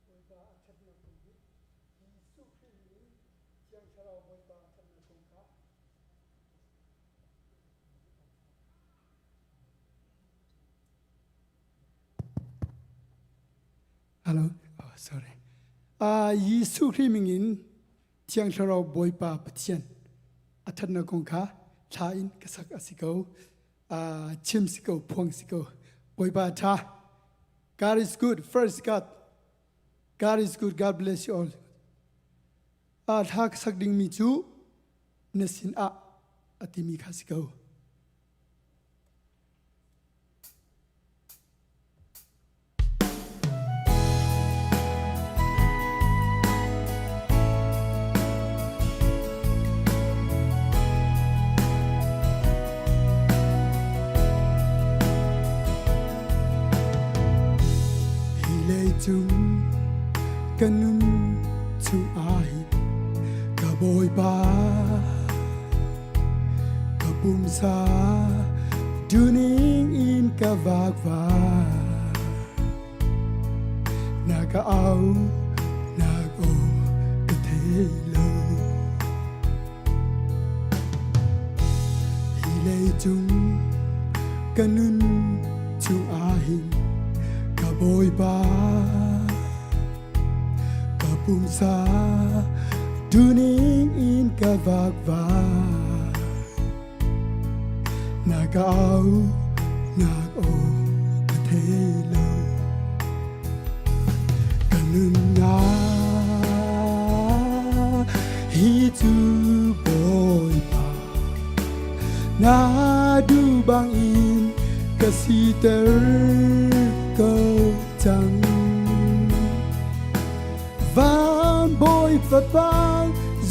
Bawipa a ṭhatnak kong hi Jesuh Khrih min in Thiang Thlarau Bawipa a ṭhatnak kong kha Hello. Oh, sorry. Uh, Jesuh Khrih min in Thiang Thlarau Bawipa Pathian a ṭhatnak kong kha thla in ka sak a si ko. Uh, chim si ko, phuang si ko. Bawipa ṭha. God is good. First God. God is good. God bless you all. Uh, thla ka sak dingmi cu na sin ah a timi kha si ko. Ka nun chung ahhin ka Bawipa ka pumsa duning in ka vakvai. Na ka au nak aw ka thei lo. Hi leicung ka nun chung ahhin ka Bawipa ka pumsa duning in ka vakvai. Na ka au nak aw ka thei lo. Ka nunnak hi cu Bawipa na duh bangin ka siter ko cang. Van Bawi Fapa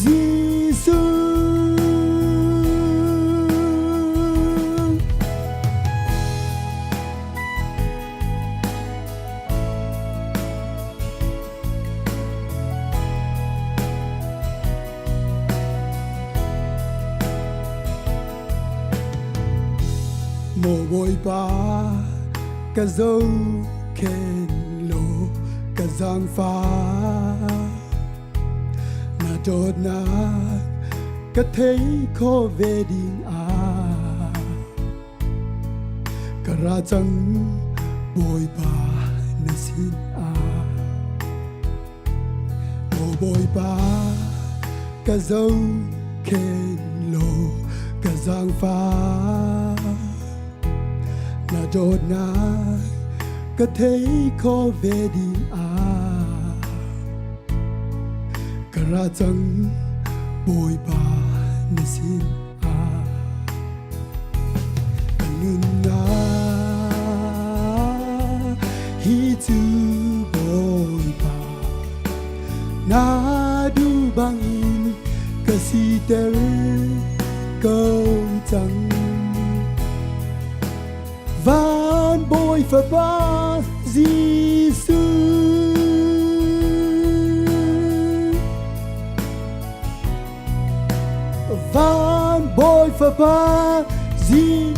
Jesuh. Maw Bawipa ka zohkhenh law ka zaangfah na dawtnak ka thei kho ve ding ah ka ra cang Bawipa na sin ah Maw Bawipa ka zohkhenh law ka zaangfah na dawtnak ka thei kho ve ding ah ka ra cang Bawipa na sin ah ka nunnak hi cu Bawipa na duh bangin ka siter ko cang. Van Bawi Fapa Jesuh. Van Bawi Fapa Jesuh.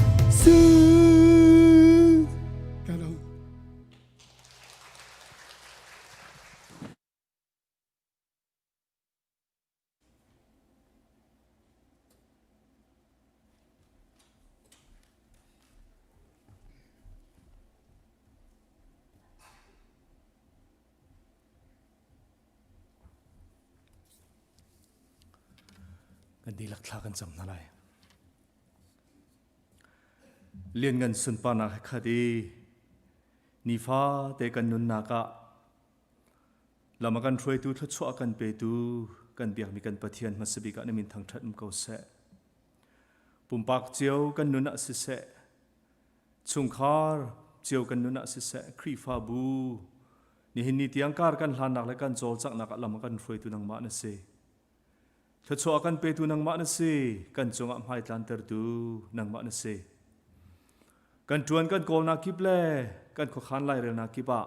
Kan dihlak thla kan cam hna lai. Lianngan sunparnak he khat i nifa te kan nunnak ah lam a kan hruaitu thluachuah a kan petu kan biakmi kan Pathian hmasa bik ah na min thangṭhat um ko seh. Pumpak cio kan nun ah siseh, chungkhar cio kan nun ah siseh, Khrihfabu nihin ni tiang kar kan hlannak le kan cawlcanghnak ah lam a kan hruaitu nangmah na si. Thluachuah a kan petu nangmah na si, kan cungah hmaitlantertu nangmah na si. Kan ṭuan kan kawlnak kip le kan khuakhan lairelnak kip ah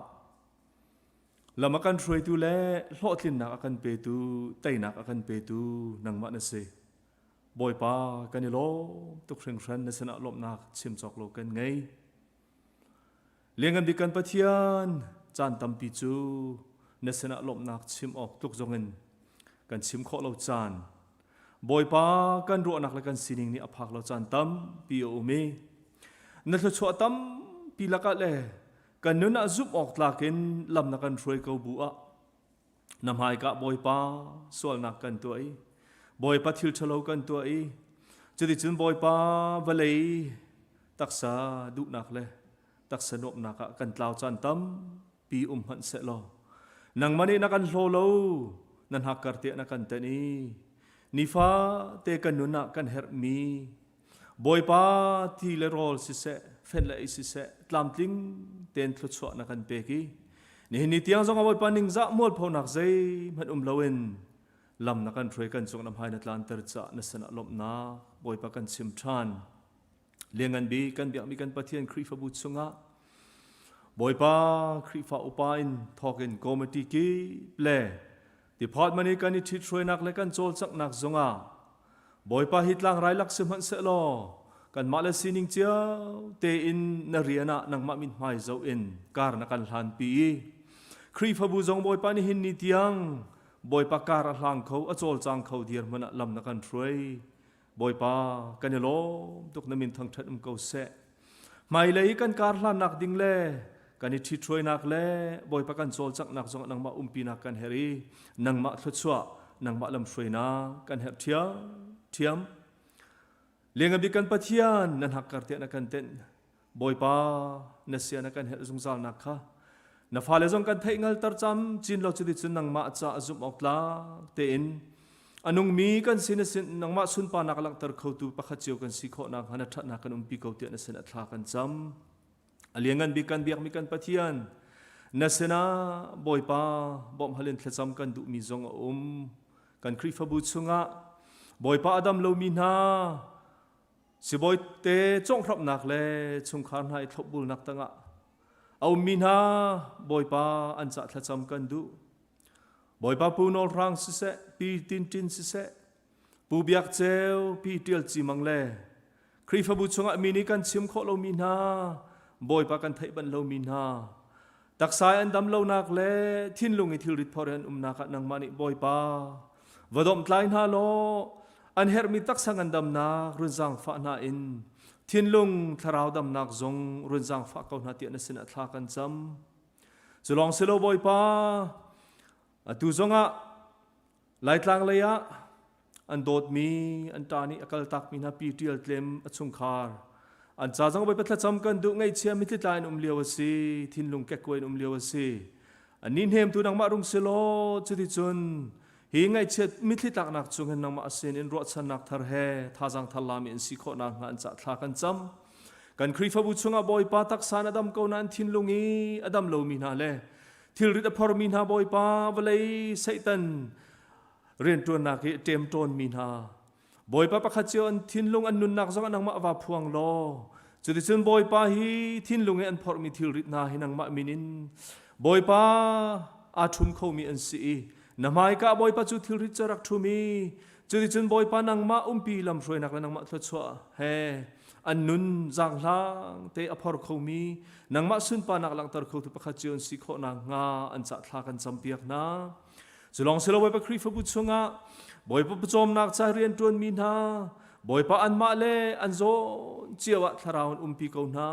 lam a kan hruaitu le hlawhtlinnak a kan petu, teinak a kan petu nangmah na si. Bawipa kan i lawm tuk hringhran na sinah lawmhnak chim cawk lo kan ngei. Lianngan bik kan Pathian, caan tampi cu na sinah lawmhnak chim awk tluk zongin kan chim khawh lo caan, Bawipa kan ruahnak le kan sining nih a phak lo caan tampi a um i na thluachuah tampi lakah le kan nun ah zumh awk tlak in lam na kan hruai ko bu ah na hmaika Bawipa sualnak kan tuah i Bawipa thil ṭhalo kan tuah i cuticun Bawipa vawlei taksa duhnak le taksa nuamhnak ah kan tlau caan tampi um hmanh seh law nangmah nih na kan hlaw lo na hnakkar tiah na kan tenh i nifa te kan nun ah kan herhmi Bawipa ti le rawl siseh fenh le ei siseh tlamtling tein thluachuah na kan pek i nihin ni tiang zong ah Bawipa ningzah mualphonak zeihmanh um loin lam na kan hruai kan cung na hmai na tlanter caah na sinah lawmhnak Bawipa kan chim ṭhan. Lianngan bik kan biakmi kan Pathian Khrihfabu chungah. Bawipa Khrihfa upa in thawkin committee kip le department i kan i ṭhithruainak le kan cawlcanghnak zongah Bawipa hi tlangrai lak si hmanh sehlaw kanmah le sining cio tein na rian ah nangmah mithmai zoh in kar na kan hlanpi i Khrihfabu zong Bawipa nihin ni tiang Bawipa kar a hlang kho a cawlcang kho dirhmun ah lam na kan hruai. Bawipa kan i lawm tuk na min thangṭhat um ko seh. Hmailei kan kar hlannak ding le kan i ṭhithruainak le Bawipa kan cawlcanghnak zong nangmah umpinak kan herh i nangmah thluachuah nangmah lamhruainak kan herh ṭhiam ṭhiam. Liangabik kan Pathian nan hakkar tiah na kan tenh. Bawipa na sia na kan herh zungzalnak kha na fale zong kan theih ngalter cam cin lo cuticun nangmah ca zumh awk tlak tein a nungmi kan si na sin nangmah sunparnak langhter khotu pakhat cio kan si khawh nakhnga na ṭhatnak kan umpi ko tiah na sin a thla kan cam. A lianngan bik kan biakmi kan Pathian na sinah Bawipa bawmh hal in thlacam kan duhmi zong a um. Kan Khrihfabu chungah Bawipa a dam lomi hna sibawi te conghramhnak le chungkhar hna i thlopbulnak tangah a ummi hna Bawipa an cah thlacam kan duh. Bawipa Pu Nawl Hrang siseh, Pi Tin Tin siseh, Pu Biak Ceu, Pi Tial Ci Mang le Khrihfabu chungah mi nih kan chim khawh lomi hna, Bawipa kan theih banh lomi hna, taksa an dam lonak le thinlung i thilrit phor an umnak ah nangmah nih Bawipa va domhtlai hna law an herhmi taksa ngandamnak run zaangfah hna in thinlung thlarau damnak zong run zaangfah ko hna tiah na sinah thla kan cam. Cu lawng si lo Bawipa, atu zongah Laitlang lei ah an dawtmi an ṭa nih a kaltakmi hna pi ṭial tlem a chungkhar an ca zong Bawipa thlacam kan duh ngaihchia mitthli tla in um lio a si thinlung kekkuai in um lio a si annih hnemtu nangmah rung si law cuticun hi ngaihchiat mitthli tlaknak chung hin nangmah sin in ruahchannak thar he thazaang thar lami an si khawh nakhnga an cah thla kan cam kan Khrihfabu chungah Bawipa taksa na dam ko nain thinlung i a dam lomi hna le thilrit a phormi hna Bawipa vawlei Satan rianṭuannak i ṭemṭawnmi hna Bawipa pakhat cio an thinlung an nunnak zong nangmah va phuang law cuticun Bawipa hi thinlung i an phorhmi thilrit hna hi nangmah min in Bawipa aa ṭhum khomi an si i na hmaika Bawipa cu thilrit cu rak ṭhum i cuticun Bawipa nangmah umpi lamhruainak le nangmah thluachuah he an nun zaanghlang te a phor khomi nangmah sunparnak langhter khotu pakhat cio an si khawh nakhnga an cah thla kan campiak hna. Cu lawng si lo Bawipa Khrihfabu chungah Bawipa pawcawmnak ca rianṭuanmi hna Bawipa anmah le an zawn cio ah thlarau in umpi ko hna.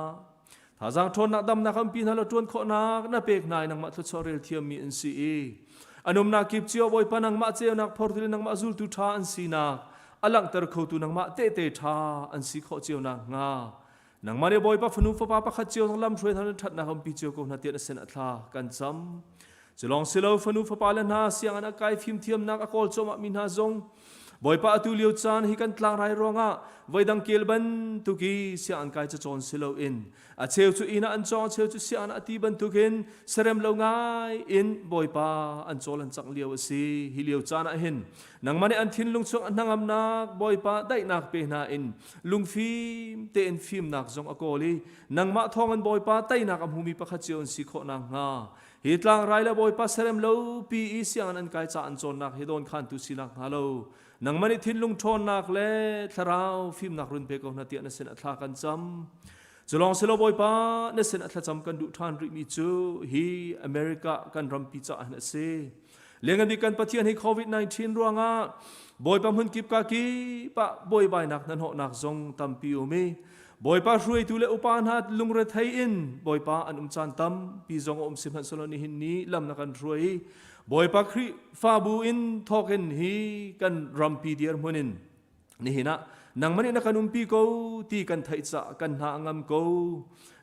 Thazaang ṭhawnnak damnak umpi hna law ṭuan khawhnak na pek hna i nangmah thluachuah rel thiammi an si i an umnak kip cio Bawipa nangmah ceunak phortu le nangmah zultu ṭha an sinak a langhter khotu nangmah tehte ṭha an si khawh cio nakhnga nangmah nih Bawipa fanu fapa pakhat cio zong lamhruai hna ṭhatnak umpi cio ko hna tiah na sin a thla kan cam. Cu lawng si lo fanu fapa le hna sianginn a kai fimthiamnak a kawl cuahmah mi hna zong Bawipa atu lio caan hi kan tlangrai ruangah voidang kel bantuk i sianginn kai cacawn si loin a cheu cu inn ah an cawng a cheu cu sianginn ah a ti bantukin serem lo ngai in Bawipa an cawl an cangh lio a si hi lio caan ah hin nangmah nih an thinlung chung a hnangamnak Bawipa daihnak pe hna in lungfim tein fimnak zong a kawl i nangmah thawngin Bawipa teinak a hmumi pakhat cio an si khawh nakhnga Hi tlangrai le Bawipa serem lo pi i sianginn an kai ca an cawnnak hi dawnkhantu sinak hnga lo nangmah nih thinlung ṭhawnnak le thlarau fimnak run pe ko hna tiah na sin a thla kan cam. Cu lawng si lo Bawipa na sin a thlacam kan duh ṭhan rihmi cu hi America kan rampi caah hin a si. Lianngan bik kan Pathian hi COVID-19 ruangah Bawipa hmun kip ka kip ah buaibainak hnahnawhnak zong tampi um i Bawipa hruaitu le upa hna lungrethei in Bawipa an um caan tampi zong a um sihmanhsehlaw nihin ni lam na kan hruai i Bawipa Khrihfabu in thawkin hi kan rampi dirhmun in nihin ah nangmah nih na kan umpi ko ti kan theih caah kan hna a ngam ko.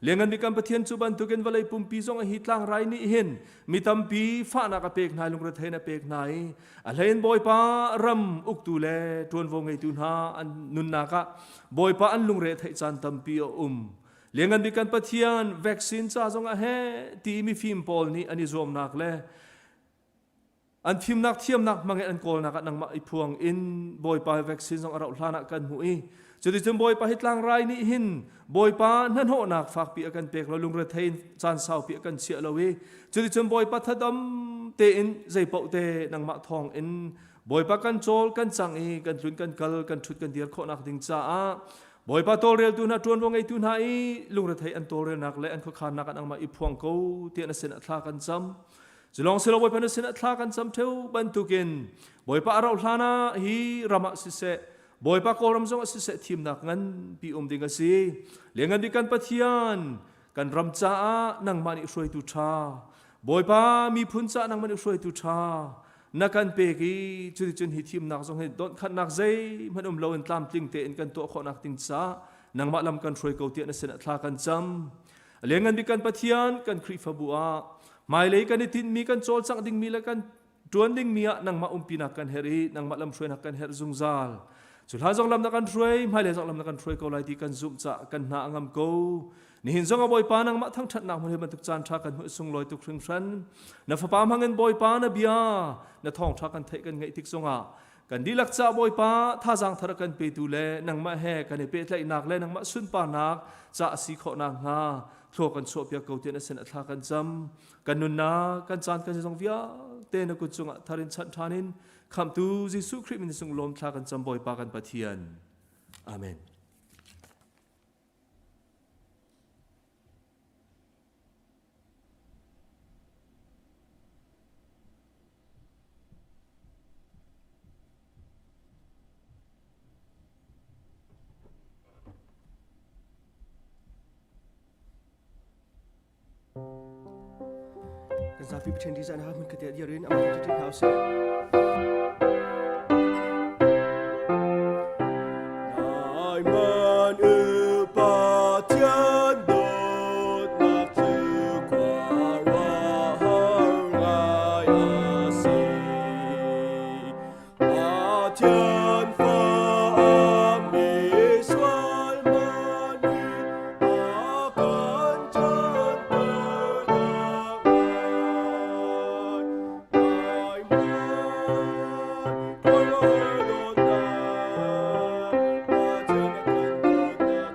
Lianngan bik kan Pathian cu bantukin vawlei pumpi zong hi tlangrai nih hin mi tampi fahnak a pek hna lungrethei a pek hna i a hlein Bawipa ram uktu le ṭuanvo ngeitu hna an nunnak ah Bawipa an lungre theih caan tampi a um. Lianngan bik kan Pathian vaccine ca zongah he ti mifim pawl nih an i zuamnak le an fimnak thiamnak hmangin an kawlnak ah nangmah i phuang in Bawipa vaccine zong a rauh hlan ah kan hmuh i Cuticun Bawipa hi tlangrai nih hin Bawipa hnahnawhnak fakpi a kan pek lo lungrethei in caan saupi a kan chiah lo i cuticun Bawipa thadam tein zeipaoh te nangmah thawng in Bawipa kan cawl kan cang i kan tlun kan kal kan ṭhut kan dir khawhnak ding caah Bawipa tawlreltu hna ṭuanvo ngeitu hna i lungrethei an tawlrelnak le an khuakhannak an angmah i phuang ko tiah na sinah thla kan cam. Culawng silo Bawipa na sinah thla kan cam ṭheu bantukin Bawipa a rauh hlan ah hi ram ah siseh Bawipa Kawlram zong ah siseh thimnak nganpi um ding a si. Lianngan bik kan Pathian kan ram caah nangmah nih hruaitu ṭha Bawipa miphun caah nangmah nih hruaitu ṭha na kan pek i cuticun hi thimnak zong hi donhkhanhnak zeihmanh um loin tlamtling tein kan tuah khawhnak ding caah nangmah lam kan hruai ko tiah na sinah thla kan cam. Lianngan bik kan Pathian kan Khrihfabu ah hmailei kan i tinhmi kan cawlcangh dingmi le kan ṭuan dingmi ah nangmah umpinak kan herh i nangmah lamhruainak kan herh zungzal. Cu hlan zong lam na kan hruai, hmailei zong lam na kan hruai ko lai ti kan zumh caah kan hna a ngam ko. Nihin zong ah Bawipa nangmah thangṭhatnak hmun hi bantuk caan ṭha kan hmuh sunglawi tuk hringhran. Na fapa hmangin Bawipa na bia, na thawngṭha kan theih kan ngaih tik zongah kan dihlak caah Bawipa thazaang thar kan petu le nangmah he kan i pehtlaihnak le nangmah sunparnak ca a si khawh nakhnga thlua kan chuahpiak ko tiah na sin a thla kan cam. Kan nunnak, kan caan kan zong vialte na kut cungah thar in chanh ṭhan in Khamhtu Jesuh Khrih min sung lawm thla kan cam Bawipa kan Pathian. Amen. Kan zapi Pathian ṭihzah na hmun khat dir in amah ṭih hna usih. Naiman u Pathian dawtnak cu khuaruahhar ngai a si. Pathian fa mi sual man i a kan canternak lai. Nai man khuaruahhar dawtnak, Pathian a kan dawtnak.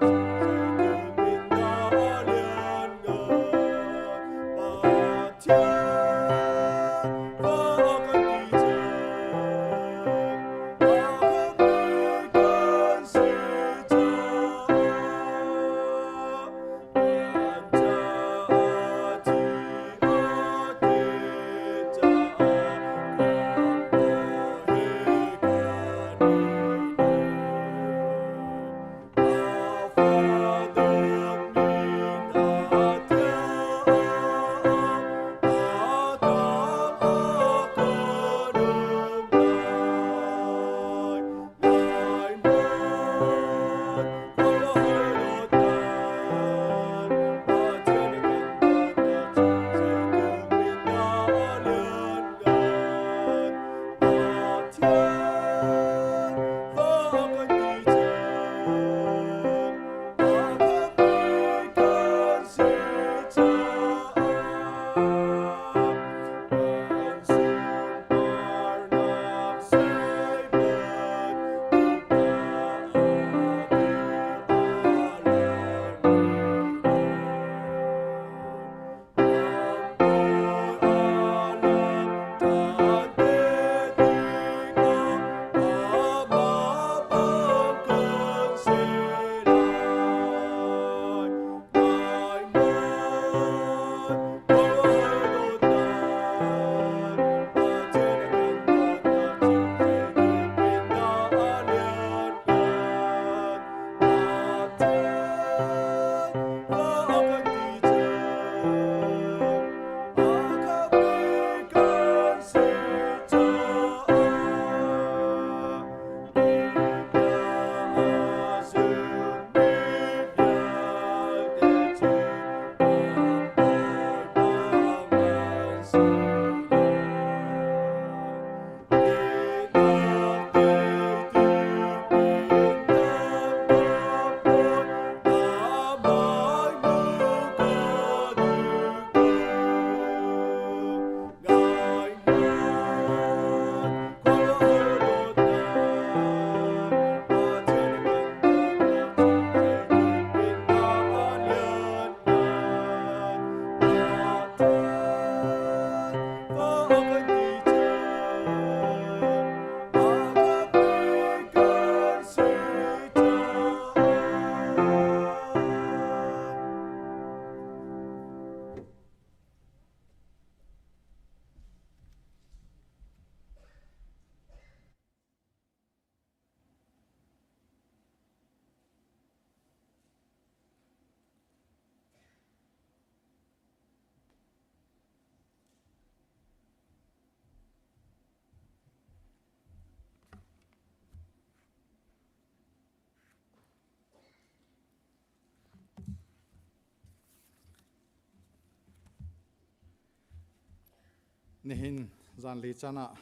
Nihin zanlei caan ah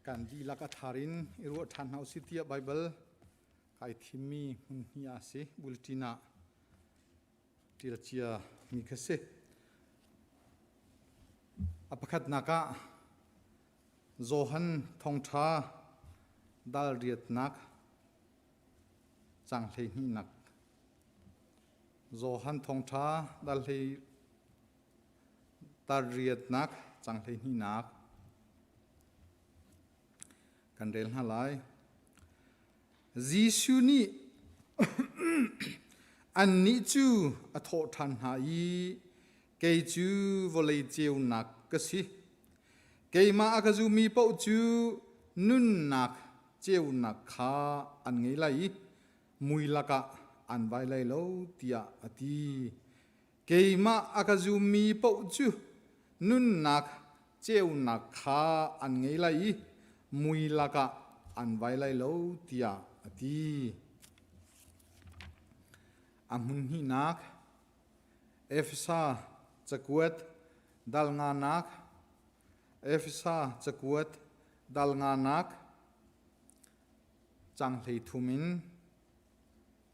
kan dihlak a thar in i ruah ṭhan hna usih tiah Baibal kai thimmi hmun hnih ah a si. Bulletin ah ṭial cia mi kha si. A pakhatnak ah Johan thawngṭha dal riatnak cang hleihnihnak Johan thawngṭha dal hlei Tarriatnak cang hleihnihnak kan rel hna lai. Jesuh nih annih cu a thawh ṭhan hna i kei cu vawlei ceunak ka si. Keimah a ka zummi paoh cu nunnak ceunak kha an ngei lai i mui lakah an vai lai lo tiah a ti. Keimah a ka zummi paoh cu nunnak ceunak kha an ngei lai i mui lakah an vai lai lo tiah a ti. A hmun hnihnak Efesa cakuat dal nganak Efesa cakuat dal nganak cang hlei thum in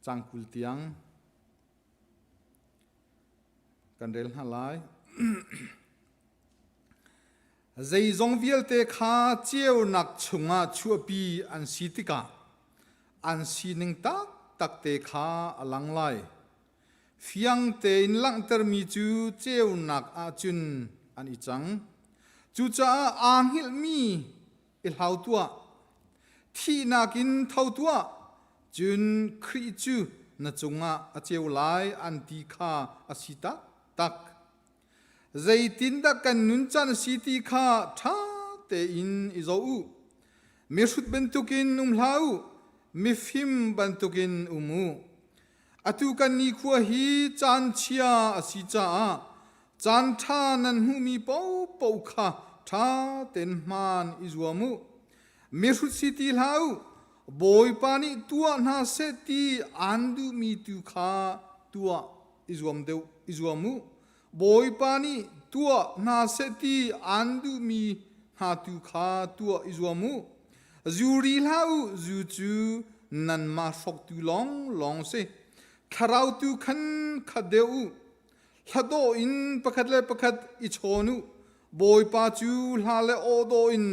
cang 20 tiang Kan rel hna lai. Zeizong vialte kha ceunak chungah chuahpi an si tikah an sining taktak te kha a lang lai. Fiang tein langhtermi cu ceunak ahcun an i cang. Cucaah aa hngilhmi i hlau tuah. Thihnak in tho tuah, cun Khrih cu na cungah a ceu lai an ti kha a si taktak. Zeitindah kan nuncan a si ti kha ṭha tein i zoh u. Mihrut bantukin um hlah u, mifim bantukin um u. Atu kan nikhua hi caan chia a si caah caan ṭha nan hmuhmi paohpaoh kha ṭha tein hmaan i zuam u. Mihrut si ti hlah u, Bawipa nih tuah hna seh ti aan duhmi tu kha tuah i zuam deuh i zuam u. Bawipa nih tuah hna seh ti aan duhmi hna tu kha tuah i zuam u. Zu ri hlah u, zu cu nanmah hroktu lawnglawng si. Thlarau tu khan khat deuh u. Hladawh in pakhat le pakhat i chawn u. Bawipa cu hla le aw dawh in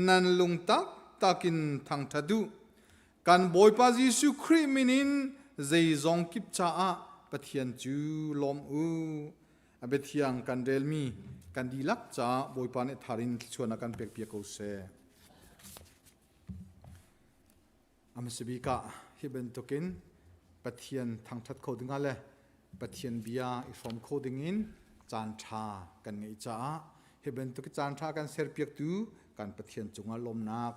nan lung taktak in thangṭhat u. Kan Bawipa Jesuh Khrih min in zeizong kip caah Pathian cu lawm u. A biathiang kan relmi kan dihlak caah Bawipa nih thar in thluachuah a kan pekpiak ko seh. A hmasa bik ah hi bantukin Pathian thangṭhat kho dingah le Pathian bia i hrawm kho dingin caan ṭha kan ngeih caah hi bantuk caan ṭha kan serpiaktu kan Pathian cungah lawmnak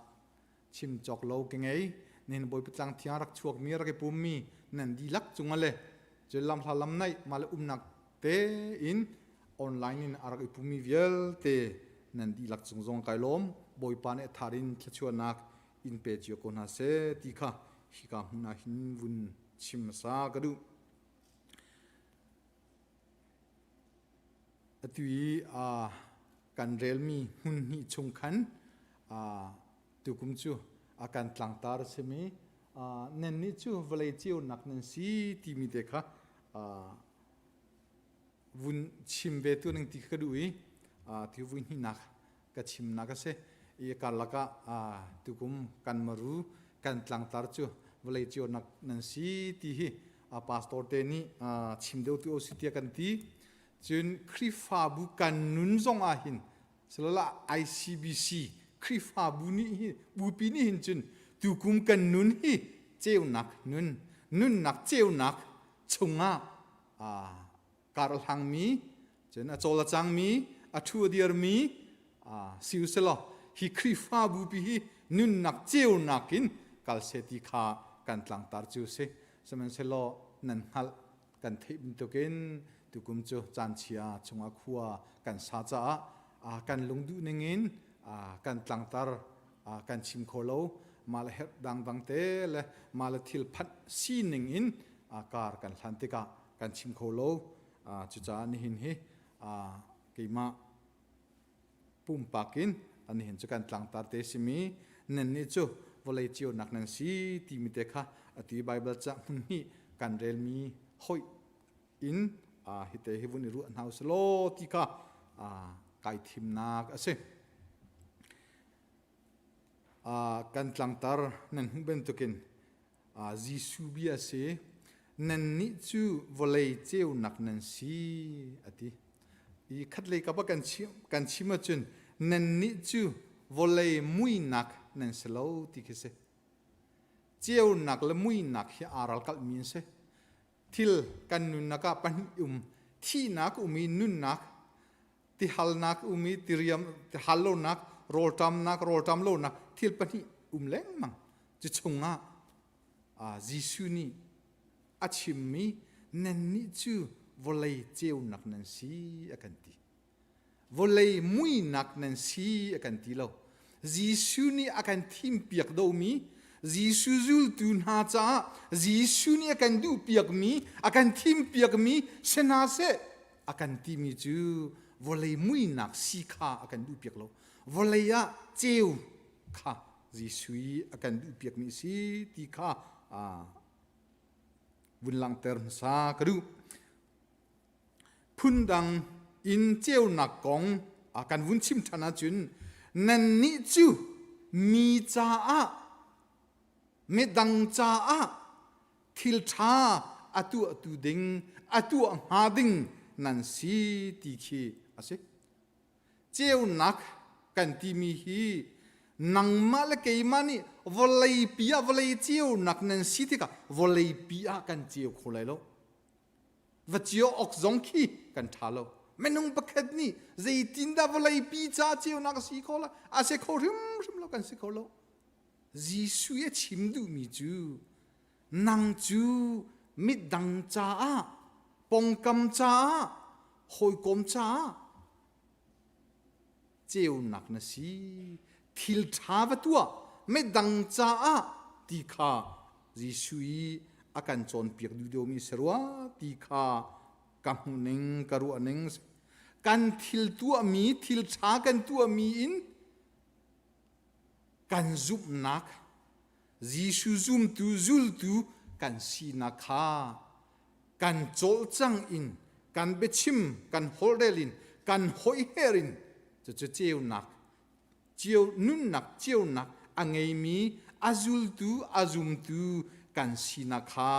chim cawk lo ka ngei. Nihin Bawipa tlang thiang rak chuakmi rak i pummi nan dihlak cungah le cun lamhla lam naih mah le umnak tein online in a rak i pummi vialte nan dihlak cung zong kai lawm. Bawipa nih thar in thluachuahnak in pe cio ko hna seh ti kha hika hmun ah hin vun chim hmasa ka duh. Atu i kan relmi hmun hnih chung khan tukum cu a kan tlangtar a simi nannih cu vawlei ceunak nan si timi te kha vun chim ve tu ning ti kha ka duh i ti vui hnihnak ka chimnak a si i karlak ah tukum kan maru kan tlangtar cu vawlei ceunak nan si ti hi pastor te nih chim deuh tu si tiah kan ti cun Khrihfabu kan nun zong ah hin salala ICBC Khrihfabu nih hi bupi nih hin cun tukum kan nun hi ceunak nun nunnak ceunak chungah kar a hlangmi cun a cawl a cangmi a ṭhu a dirmi si u selaw hi Khrihfabu pi hi nunnak ceunak in kal seh ti kha kan tlangtar cu si sihmanhsehlaw nan hngalh kan theih bantukin tukum cu caan chia chungah khua kan sa caah kan lungduh ningin kan tlangtar kan chim kho lo mah le herh dangdang te le mah le thil phanh sining in kar kan hlan tikah kan chim kho lo. Cucaah nihin hi keimah. Pumpak in anihin cu kan tlangtar te simi nan nih cu vawlei ceunak nan si timi te kha atu i Baibal ca hmun hnih kan relmi hoih in hite hi vun i ruah hna usih law ti kha kai thimnak a si. Kan tlangtar nan hmuh bantukin Jesuh bia a si. Nannih cu vawlei ceunak nan si, a ti. I khatlei kap ah kan chim, kan chim ahcun nannih cu vawlei muinak nan si lo ti khi si. Ceunak le muinak hi aa ralkalhmi an si. Thil kan nunnak ah pahnih um, thihnak um i nunnak, tihalnak um i tiriam tihal lonak rawlṭamnak rawlṭam lonak thil pahnih um lengmang cu chungah Jesuh nih a chimmi nannih cu vawlei ceunak nan si a kan ti vawlei muinak nan si a kan ti lo Jesuh nih a kan thimpiak domi Jesuh zultu hna caah Jesuh nih a kan duhpiakmi a kan thimpiakmi si hna seh a kan timi cu vawlei muinak si kha a kan duhpiak lo vawlei ah ceu kha Jesuh i a kan duhpiakmi si ti kha vun langhter hmasa ka duh phundang in ceunak kong a kan vun chim ṭhan ahcun nannih cu mi caah midang caah thil ṭha a tuahtu ding a tuah hnga ding nan si ti khi a si. Ceunak kan timi hi nangmah le keimah nih vawleipi ah vawlei ceunak nan si tikah vawleipi ah kan ceu kho lai lo. Va cio awk zong khi kan ṭha lo. Minung pakhat nih zeitindah vawleipi ca ceunak a si kho lai? A si kho hrimhrim lo, kan si kho lo. Jesuh a chim duhmi cu nang cu midang caah pongkam caah hawikom caah ceunak na si thil ṭha va tuah midang caah ti kha Jesuh i a kan cawnpiak duh deuhmi si rua ti kha ka hmuhning ka ruahning kan thil tuahmi thil ṭha kan tuahmi in kan zumhnak Jesuh zumtu zultu kan sinak kha kan cawlcang in kan biachim kan holhrel in kan hoiher in cucu ceunak ceu nunnak ceunak a ngeimi a zultu a zumtu kan sinak kha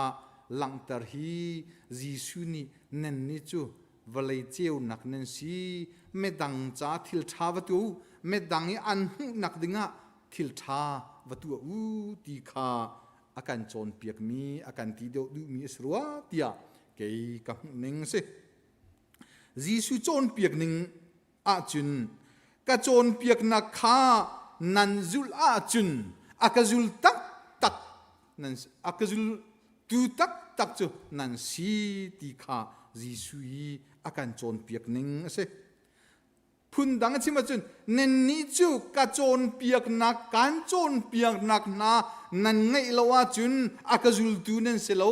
langhter hi Jesuh nih nannih cu vawlei ceunak nan si midang ca thil ṭha va tuah u midang i an hmuhnak dingah thil ṭha va tuah u ti kha a kan cawnpiakmi a kan ti deuh duhmi a si rua tiah kei ka hmuh ning si. Jesuh cawnpiak ning ahcun ka cawnpiaknak kha nan zulh ahcun a ka zul taktak nan a ka zultu taktak cu nan si ti kha Jesuh i a kan cawnpiak ning a si. Phundang a chim ahcun nannih cu ka cawnpiaknak kan cawnpiaknak hna nan ngaih lo ahcun a ka zultu nan si lo.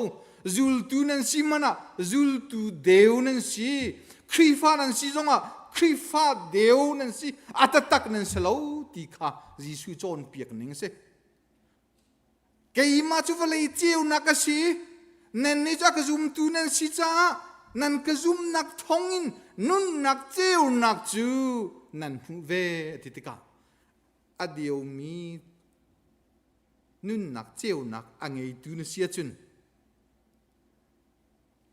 Zultu nan si hmanh ah zultu deu nan si. Khrihfa nan si zongah Khrihfa deu nan si. A taktak nan si lo ti kha Jesuh cawnpiak ning a si. Keimah cu vawlei ceunak a si. Nannih cu a ka zumtu nan si caah nan ka zumnak thawngin nunnak ceunak cu nan hmuh ve a ti tikah a deumi nunnak ceunak a ngeitu na si ahcun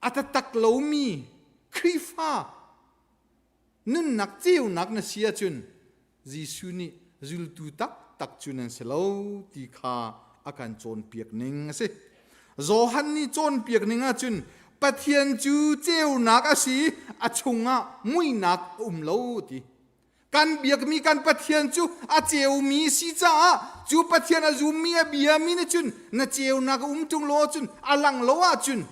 a taktak lomi Khrihfa nunnak ceunak na si ahcun Jesuh nih zultu taktak cu nan si lo ti kha a kan cawnpiak ning a si. Johan nih cawnpiak ning ahcun Pathian cu ceunak a si a chungah muihnak a um lo ti. Kan biakmi kan Pathian cu a ceumi si caah cu Pathian a zummi a biami nih cun na ceunak a um ṭung lo ahcun a lang lo ahcun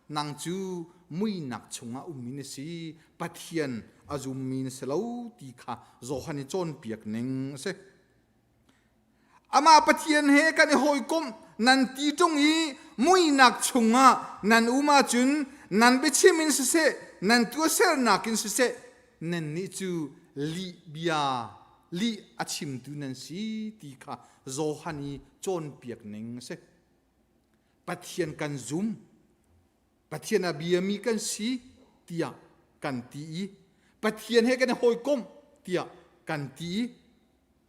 nang cu muihnak chungah ummi na si Pathian a zummi na si lo ti kha Johan i cawnpiak ning a si. Amah Pathian he kan i hawikomh nan ti ṭung i muihnak chungah nan um ahcun nan biachim in siseh nan tuahsernak in siseh nannih cu lih bia. lih a chimtu nan si ti kha Johan i cawnpiak ning a si. Pathian kan zum, Pathian a biami kan si tiah kan ti i Pathian he kan i hawikomh tiah kan ti i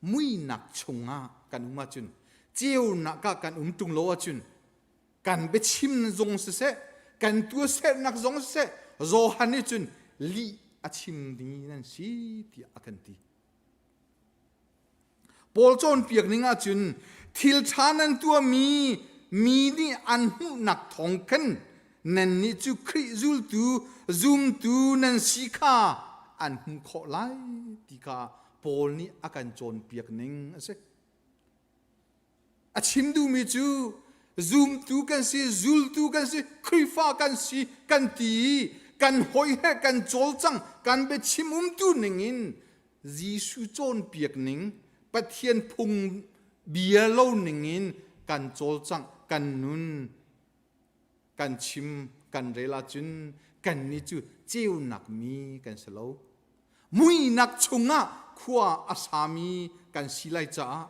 muinak chungah kan um ahcun ceunak ah kan um ṭung lo ahcun kan biachim zong siseh kan tuahsernak zong siseh Johan nih cun lih a chim ding nan si tiah a kan ti. Paul cawnpiak ning ahcun thil ṭha nan tuahmi mi nih an hmuhnak thawng khan nannih cu Khrih zultu zumtu nan si kha an hmuh khawh lai ti kha Paul nih a kan cawnpiak ning a si. A chim duhmi cu zumtu kan si, zultu kan si, Khrihfa kan si kan ti i kan hawi he kan cawlcang, kan biachim umtu ning in Jesuh cawnpiak ning, Pathian phung bia lo ning in kan cawlcangh, kan nun, kan chim, kan rel ahcun kannih cu ceunak mi kan si lo. Muinak chungah khua a sami kan si lai caah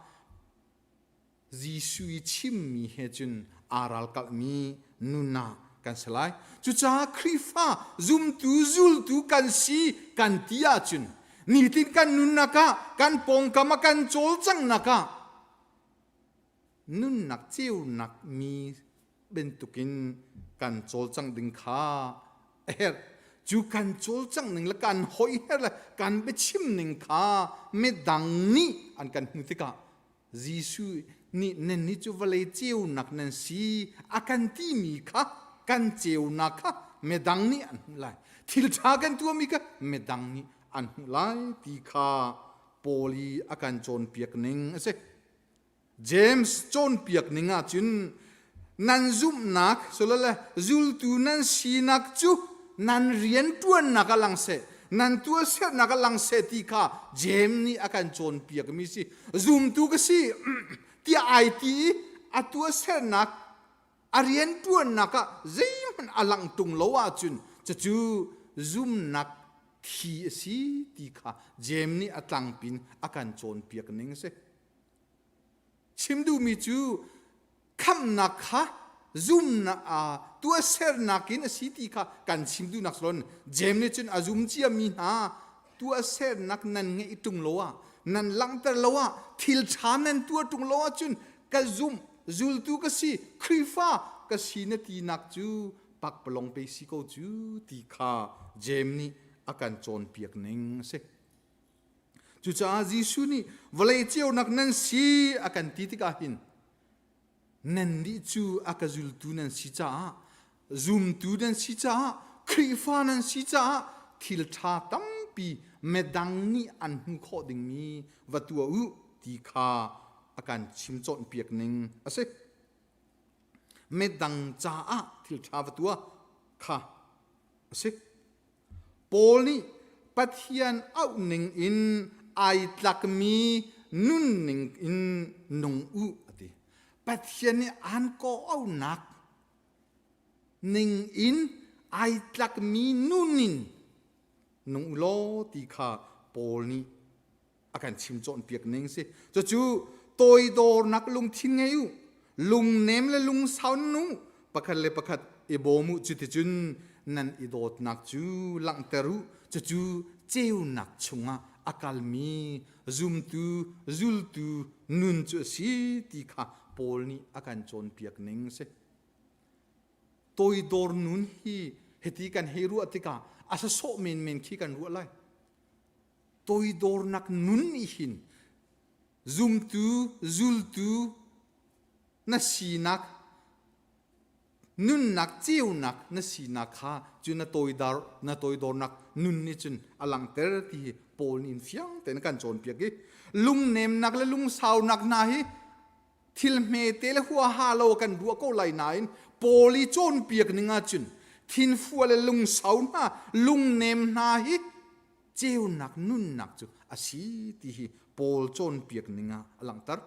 Jesuh i chimmi he cun aa ralkalhmi nun ah kan si lai. Cucaah Khrihfa zumtu zultu kan si kan ti ahcun nitin kan nunnak ah kan pawngkam ah kan cawlcanghnak ah nunnak ceunak mi bantukin kan cawlcangh ding kha a herh. Cu kan cawlcangh ning le kan hoiher le kan biachim ning kha midang nih an kan hmuh tikah Jesuh nih nannih cu vawlei ceunak nan si a kan timi kha kan ceunak kha midang nih an hmuh lai. Thil ṭha kan tuahmi kha midang nih an hmuh lai ti kha Paul i a kan cawnpiak ning a si. James cawnpiak ning ahcun nan zumhnak solole zultu nan sinak cu nan rianṭuannak ah lang seh nan tuahsernak ah lang seh ti kha James nih a kan cawnpiakmi si zumtu ka si tiah ai ti i a tuahsernak a rianṭuannak ah zeihmanh a langh ṭung lo ahcun cucu zumnak thi a si ti kha James nih a tlangpin a kan cawnpiak ning a si. Chim duhmi cu khamhnak kha zumnak tuahsernak in a si ti kha kan chim duhnak si James nih cun a zum ciami hna tuahsernak nan ngeih ṭung lo ah nan langhter lo ah thil ṭha nan tuah ṭung lo ahcun ka zumh zultu ka si Khrihfa ka si na tinak cu pakpalong pe si ko cu ti kha James nih a kan cawnpiak ning a si. Cucaah Jesuh nih vawlei ceunak nan si a kan ti tikah hin nannih cu a ka zultu nan si caah zumtu nan si caah Khrihfa nan si caah thil ṭha tampi midang nih an hmuh khawh dingmi va tuah u ti kha a kan chim cawnpiak ning a si. Midang caah thil ṭha va tuah kha a si. Paul nih Pathian auh ning in ai tlakmi nunning in nung u a ti. Pathian nih aan kawhauhnak ning in ai tlakmi nun in nung u law ti kha Paul nih a kan chim cawnpiak ning si. Cucu toidornak lungthin ngei u, lungnem le lungsau nu pakhat le pakhat i bawm u cuticun nan i dawtnak cu langhter u. Cucu ceunak chungah a kalmi zumtu zultu nun cu a si ti kha Paul nih a kan cawnpiak ning si. Toidor nun hi hiti kan hei ruah tikah a sasawh menmen khi kan ruah lai. Toidornak nun nih hin zumtu zultu na sinak nunnak ceunak na sinak kha cu na toidar na toidornak nun nih cun a langhter ti hi Paul nih in fiang tein kan cawnpiak i lungnemnak le lungsaunak hna hi thil hmete le huaha lo kan ruah ko lai nain Paul i cawnpiak ning ahcun thinfua le lungsau hna lungnem hna hi ceunak nunnak cu a si ti hi Paul cawnpiak ning ah a langhter.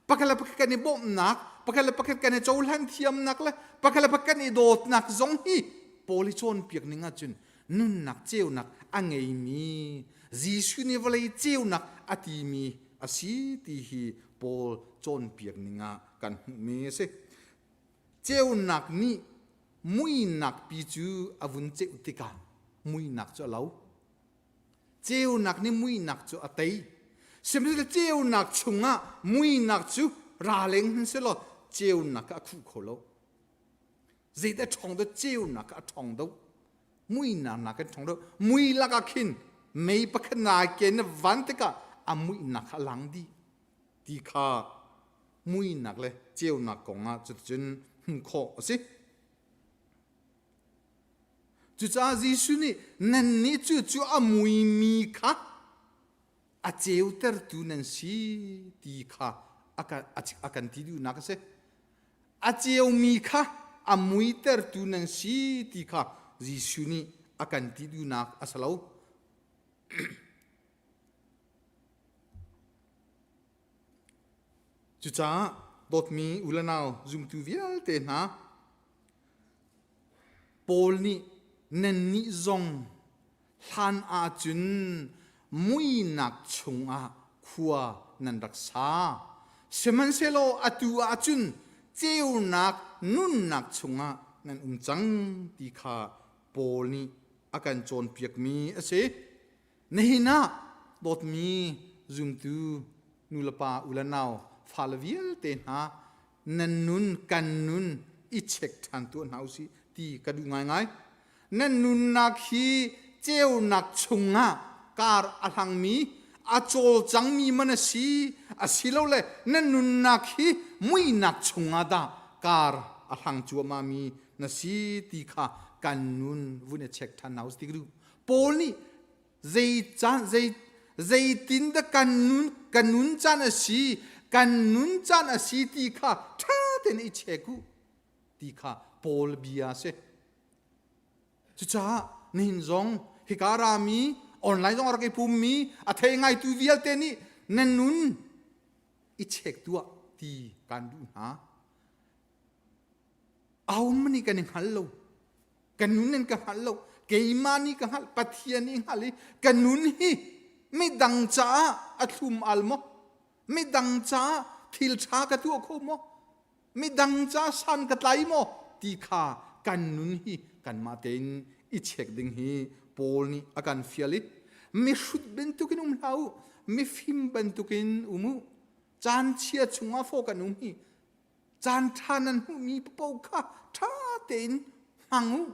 Pakhat le pakhat kan i bawmhnak, pakhat le pakhat kan i cohlan thiamnak le pakhat le pakhat kan i dawtnak zong hi Paul i cawnpiak ning ahcun nunnak ceunak a ngeimi. Jesuh nih vawlei ceunak a timi a si ti hi Paul cawnpiak ning ah kan hmuhmi a si. Ceunak nih muinak pi cu a vun ceuh tikah muinak cu a lo. Ceunak nih muinak cu a tei. Sihmanhsehlaw ceunak chungah muinak cu ra leng hmanhsehlaw ceunak a khuh kho lo. Zeidah ṭhawng deuh ceunak a ṭhawng deuh. Muinak nakin ṭhawng deuh. Mui lakah khin mei pakhat na ke na van tikah a muihnak kha a lang dih ti kha muinak le ceunak kongah cuticun hmuh khawh a si. Cucaah Jesuh nih nannih cu cu a muimi kha a ceutertu nan si ti kha a kan ti duhnak a si. A ceumi kha a muitertu nan si ti kha Jesuh nih a kan ti duhnak a si lo. Cucaah dawtmi u le nau zumtu vialte hna Paul nih nannih zong hlan ahcun muinak chungah khua nan rak sa. Sihmanhsehlaw atu ahcun ceunak nunnak chungah nan um cang ti kha Paul nih a kan cawnpiakmi a si. Nihin ah dawtmi zumtu nulepa u le nau fale vialte hna nan nun kan nun i check ṭhan tuah hna usih ti ka duh ngaingai. Nan nunnak hi ceunak chungah kar a hlangmi a cawlcangmi man a si asilole nan nunnak hi muihnak chungah dah kar a hlang cuahmahmi na si ti kha kan nun vun i check ṭhan hna usih ti ka duh. Paul nih zei caan zei zeitin dah kan nun kan nun caan a si kan nun caan a si ti kha ṭha tein i check u ti kha Paul bia a si. Cucaah nihin zong hika rami online zong a rak i pummi a thei ngaitu vialte nih nan nun i check tuah ti kan duh hna. Aum nih kan i hngal lo. Ka nun in ka hngal lo. Keimah nih ka hngalh, Pathian nih hngalh i ka nun hi midang caah a thlum al maw? Midang caah thil ṭha ka tuah kho maw? Midang caah san ka tlai maw? Ti kha kan nun hi kanmah tein i check ding hi Paul nih a kan fial i mihrut bantukin um hlah u, mifim bantukin um u. Caan chia chungah fawh kan um hi Caan ṭha nan hmuhmi paoh kha ṭha tein hmang u.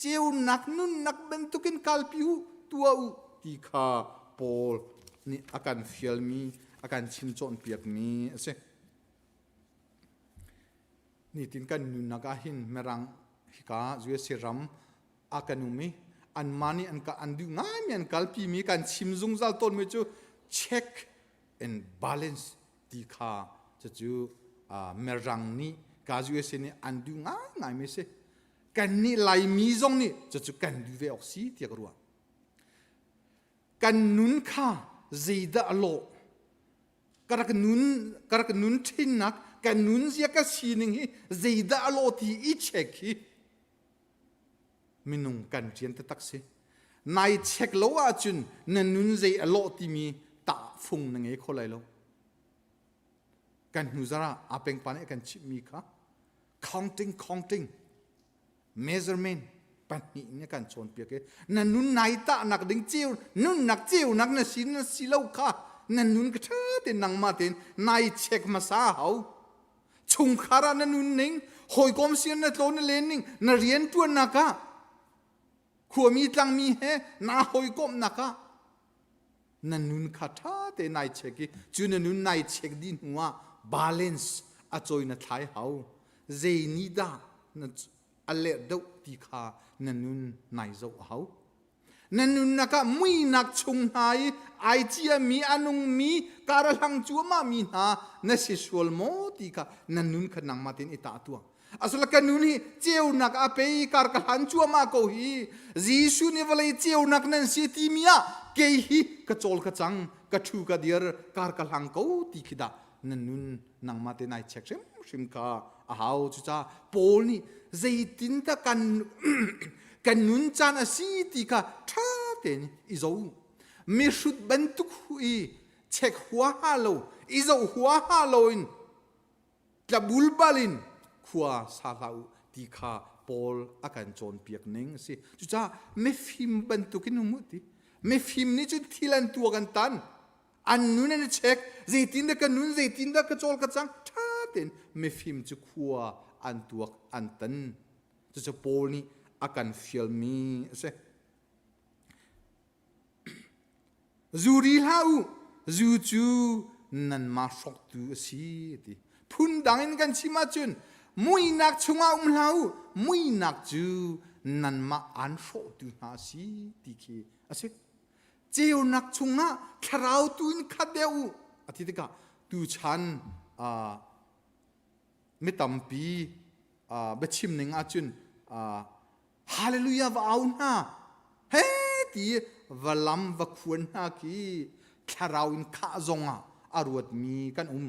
Ceunak nunnak bantukin kalpi u, tuah u ti kha Paul nih a kan fialmi, a kan chim cawnpiakmi a si. Nitin kan nunnak ah hin Mirang hika USA ram a kan um i anmah nih an, an duh ngaimi an kalpimi kan chim zungzal tawnmi cu check and balance ti kha cucu mirang nih ka USA nih an duh ngaingaimi si kannih Laimi zong nih cucu kan duh ve awk si tiah ka ruah kan nun kha zeidah a lawh ka rak nun ka rak nun ṭhinnak ka nun zia ka sining hi zeidah a lawh ti i check hi minung kan rian taktak si nai check lo ahcun na nun zei a lawh timi tahfung na ngei kho lai lo kan hnu zarah a pengpa nih a kan chimhmi kha counting counting measurement pahnih in a kan cawnpiak i na nun nai tahnak ding ceu nunnak ceunak na si na si lo kha na nun ka ṭha tein nangmah tein nai check hmasa hau chungkhar ah na nun ning hawikom sin na tlawn na len ning na rian ṭuannak ah khuami tlangmi he naa hawikomhnak ah na nun kha ṭha te nai check i cu na nun nai check dih hnu ah balance a cawi na thlai hau zei nih dah na a lerh deuh ti kha na nun nai zoh a hau Na nunnak ah muinak chung hna i ai ciami a nungmi kar a hlang cuahmahmi hna na si sual maw ti kha na nun kha nangmah tein i tah tuah. Asala ka nun hi ceunak a pe i kar ka hlan cuahmah ko hi Jesuh nih vawlei ceunak nan si timi ah kei hi ka cawl ka cang ka ṭhu ka dir kar ka hlang ko ti khi dah na nun nangmah te nai check hrimhrim kha a hau cucaah Paul nih zeitindah kan kan nun caan a si ti kha ṭha tein i zo. Mihrut bantuk i chek huaha lo, i zoh huaha lo in tlabulbal in khua sa hlah u ti kha Paul a kan cawnpiak ning a si. Cucaah mifim bantukin um u ti. Mifim nih cun thil an tuak an tan. An nun an i check. Zeitindah ka nun, zeitindah ka cawl ka cang. Ṭha tein mifim cu khua an tuak an tan. Cucu Paul nih a kan fialmi a si. Zu ri hlah u, zu cu nanmah hrawktu a si a ti. Phundang in kan chim ahcun muihnak chungah um hlah u, muihnak cu nanmah aan hrawhtu hna a si ti khi a si. Ceunak chungah thlarau tu in khat deuh u a ti tikah tuchan uh, mi tampi uh, biachim ning ahcun uh, Hallelujah va au hna he ti va lam va khuan hna khi thlarau in khah zong ah a ruatmi kan um.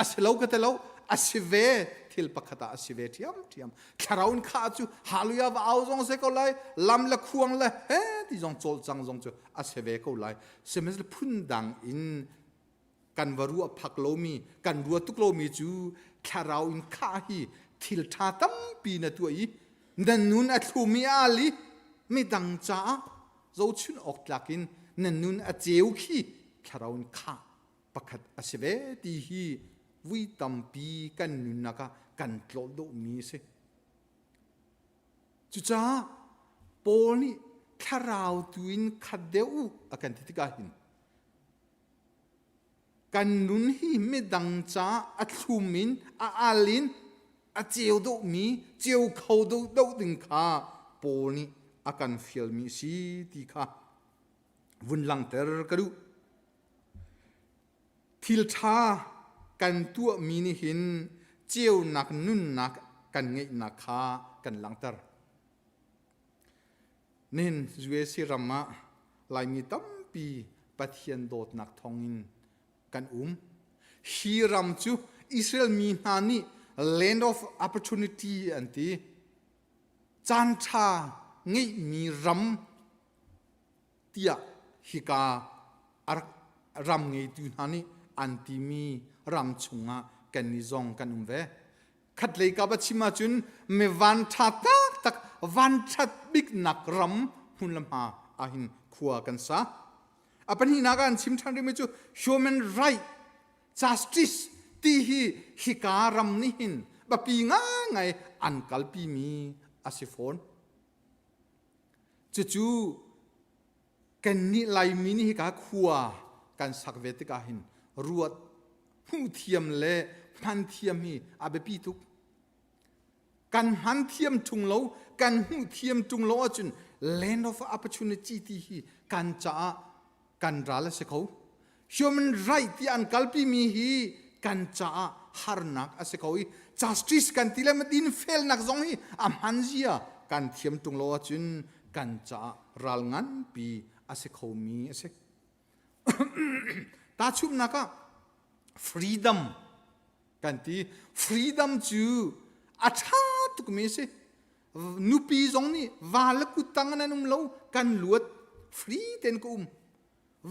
A si lo ka ti lo, a si ve thil pakhat ah a si ve ṭhiam ṭhiam. Thlarau in khah cu hallelujah va au zong a si ko lai, lam le khuang le he ti zong cawlcang zong cu a si ve ko lai. Sihmanhsehlaw phundang in kan va ruah phak lomi kan ruah tuk lomi cu thlarau in khah hi thil ṭha tampi na tuah i na nun a thlum i a al i midang caah zohchun awk tlak in na nun a ceu khi thlarau in khah pakhat a si ve ti hi vui tampi kan nunnak ah kan tlawh dawhmi a si. Cucaah Paul nih thlarau tu in khat deuh u a kan ti tikah hin Kan nun hi midang caah a thlum in a al in a ceu dawhmi, ceu kho deuh ding kha Paul nih a kan fialmi a si ti kha vun langhter ka duh. Thil ṭha kan tuahmi nih hin ceunak nunnak kan ngeihnak kha kan langhter. Nihin USA ram ah Laimi tampi Pathian dawtnak thawngin kan um. Hi ram cu Israel mi hna nih land of opportunity an ti. Caan ṭha ngeihmi ram tiah hika a rak ram ngeitu hna nih an timi ram chungah kannih zong kan um ve. Khatlei kap a chim ahcun mi van ṭha taktak van ṭhat biknak ram hmun le hma ahhin khua kan sa. A pahnihnak ah an chim ṭhan rihmi cu human right justice ti hi hika ram nih hin biapi ngaingai an kalpimi a si fawn. Cucu kannih Laimi nih hika khua kan sak ve tikah hin ruat hmuh thiam le hman thiam hi a biapi tuk. Kan hman thiam ṭung lo, kan hmuh thiam ṭung lo ahcun land of opportunity ti hi kan caah kan ral a si kho. Human right ti an kalpimi hi kan caah harnak a si ko i justice kan ti le dinfelnak zong hi a hman zia kan thiam ṭung lo ahcun kan caah ral nganpi a si khomi a si. Tahchunhnak ah freedom kan ti. Freedom cu a ṭha tukmi a si. Nupi zong nih va le kuttang in an um lo, kan luat free tein ka um.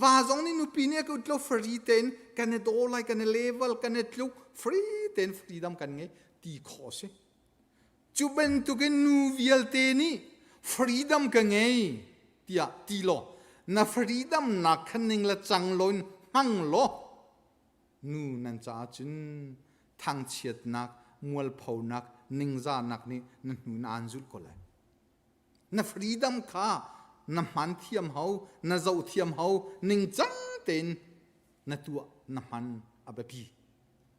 Va zong nih nupi nih a ka ut lo free tein kan i daw lai, kan i level, kan i tluk, free tein freedom kan ngei ti khawh a si. Cu bantukin nu vialte nih freedom ka ngei tiah ti law na freedom nak khan ning le cang loin hmang law nu nan caah cun thangchiatnak mualphonak ningzahnak nih na hnu na aan zulh ko lai. Na freedom kha na hman thiam hau, na zoh thiam hau, ningcang tein na tuah na hman a biapi.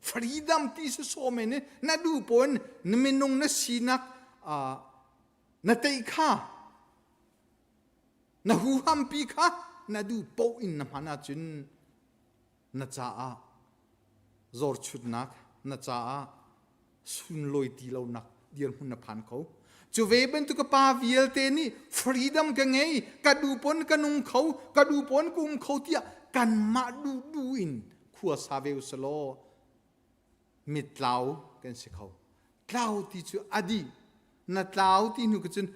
Freedom ti si sawm in na duh pawn na minung na sinak na teih kha na huhampi kha na duh paoh in na hman ahcun na caah zorchutnak na caah sunlawi ti lonak dirhmun na phan kho. Cu ve bantuk ka pa vialte nih freedom ka ngei, ka duh pon ka nung kho, ka duh pon ka um kho tiah kanmah duh duh in khua sa ve usalaw mitlau kan si kho. Tlau ti cu a dih. Na tlau ti hnu cun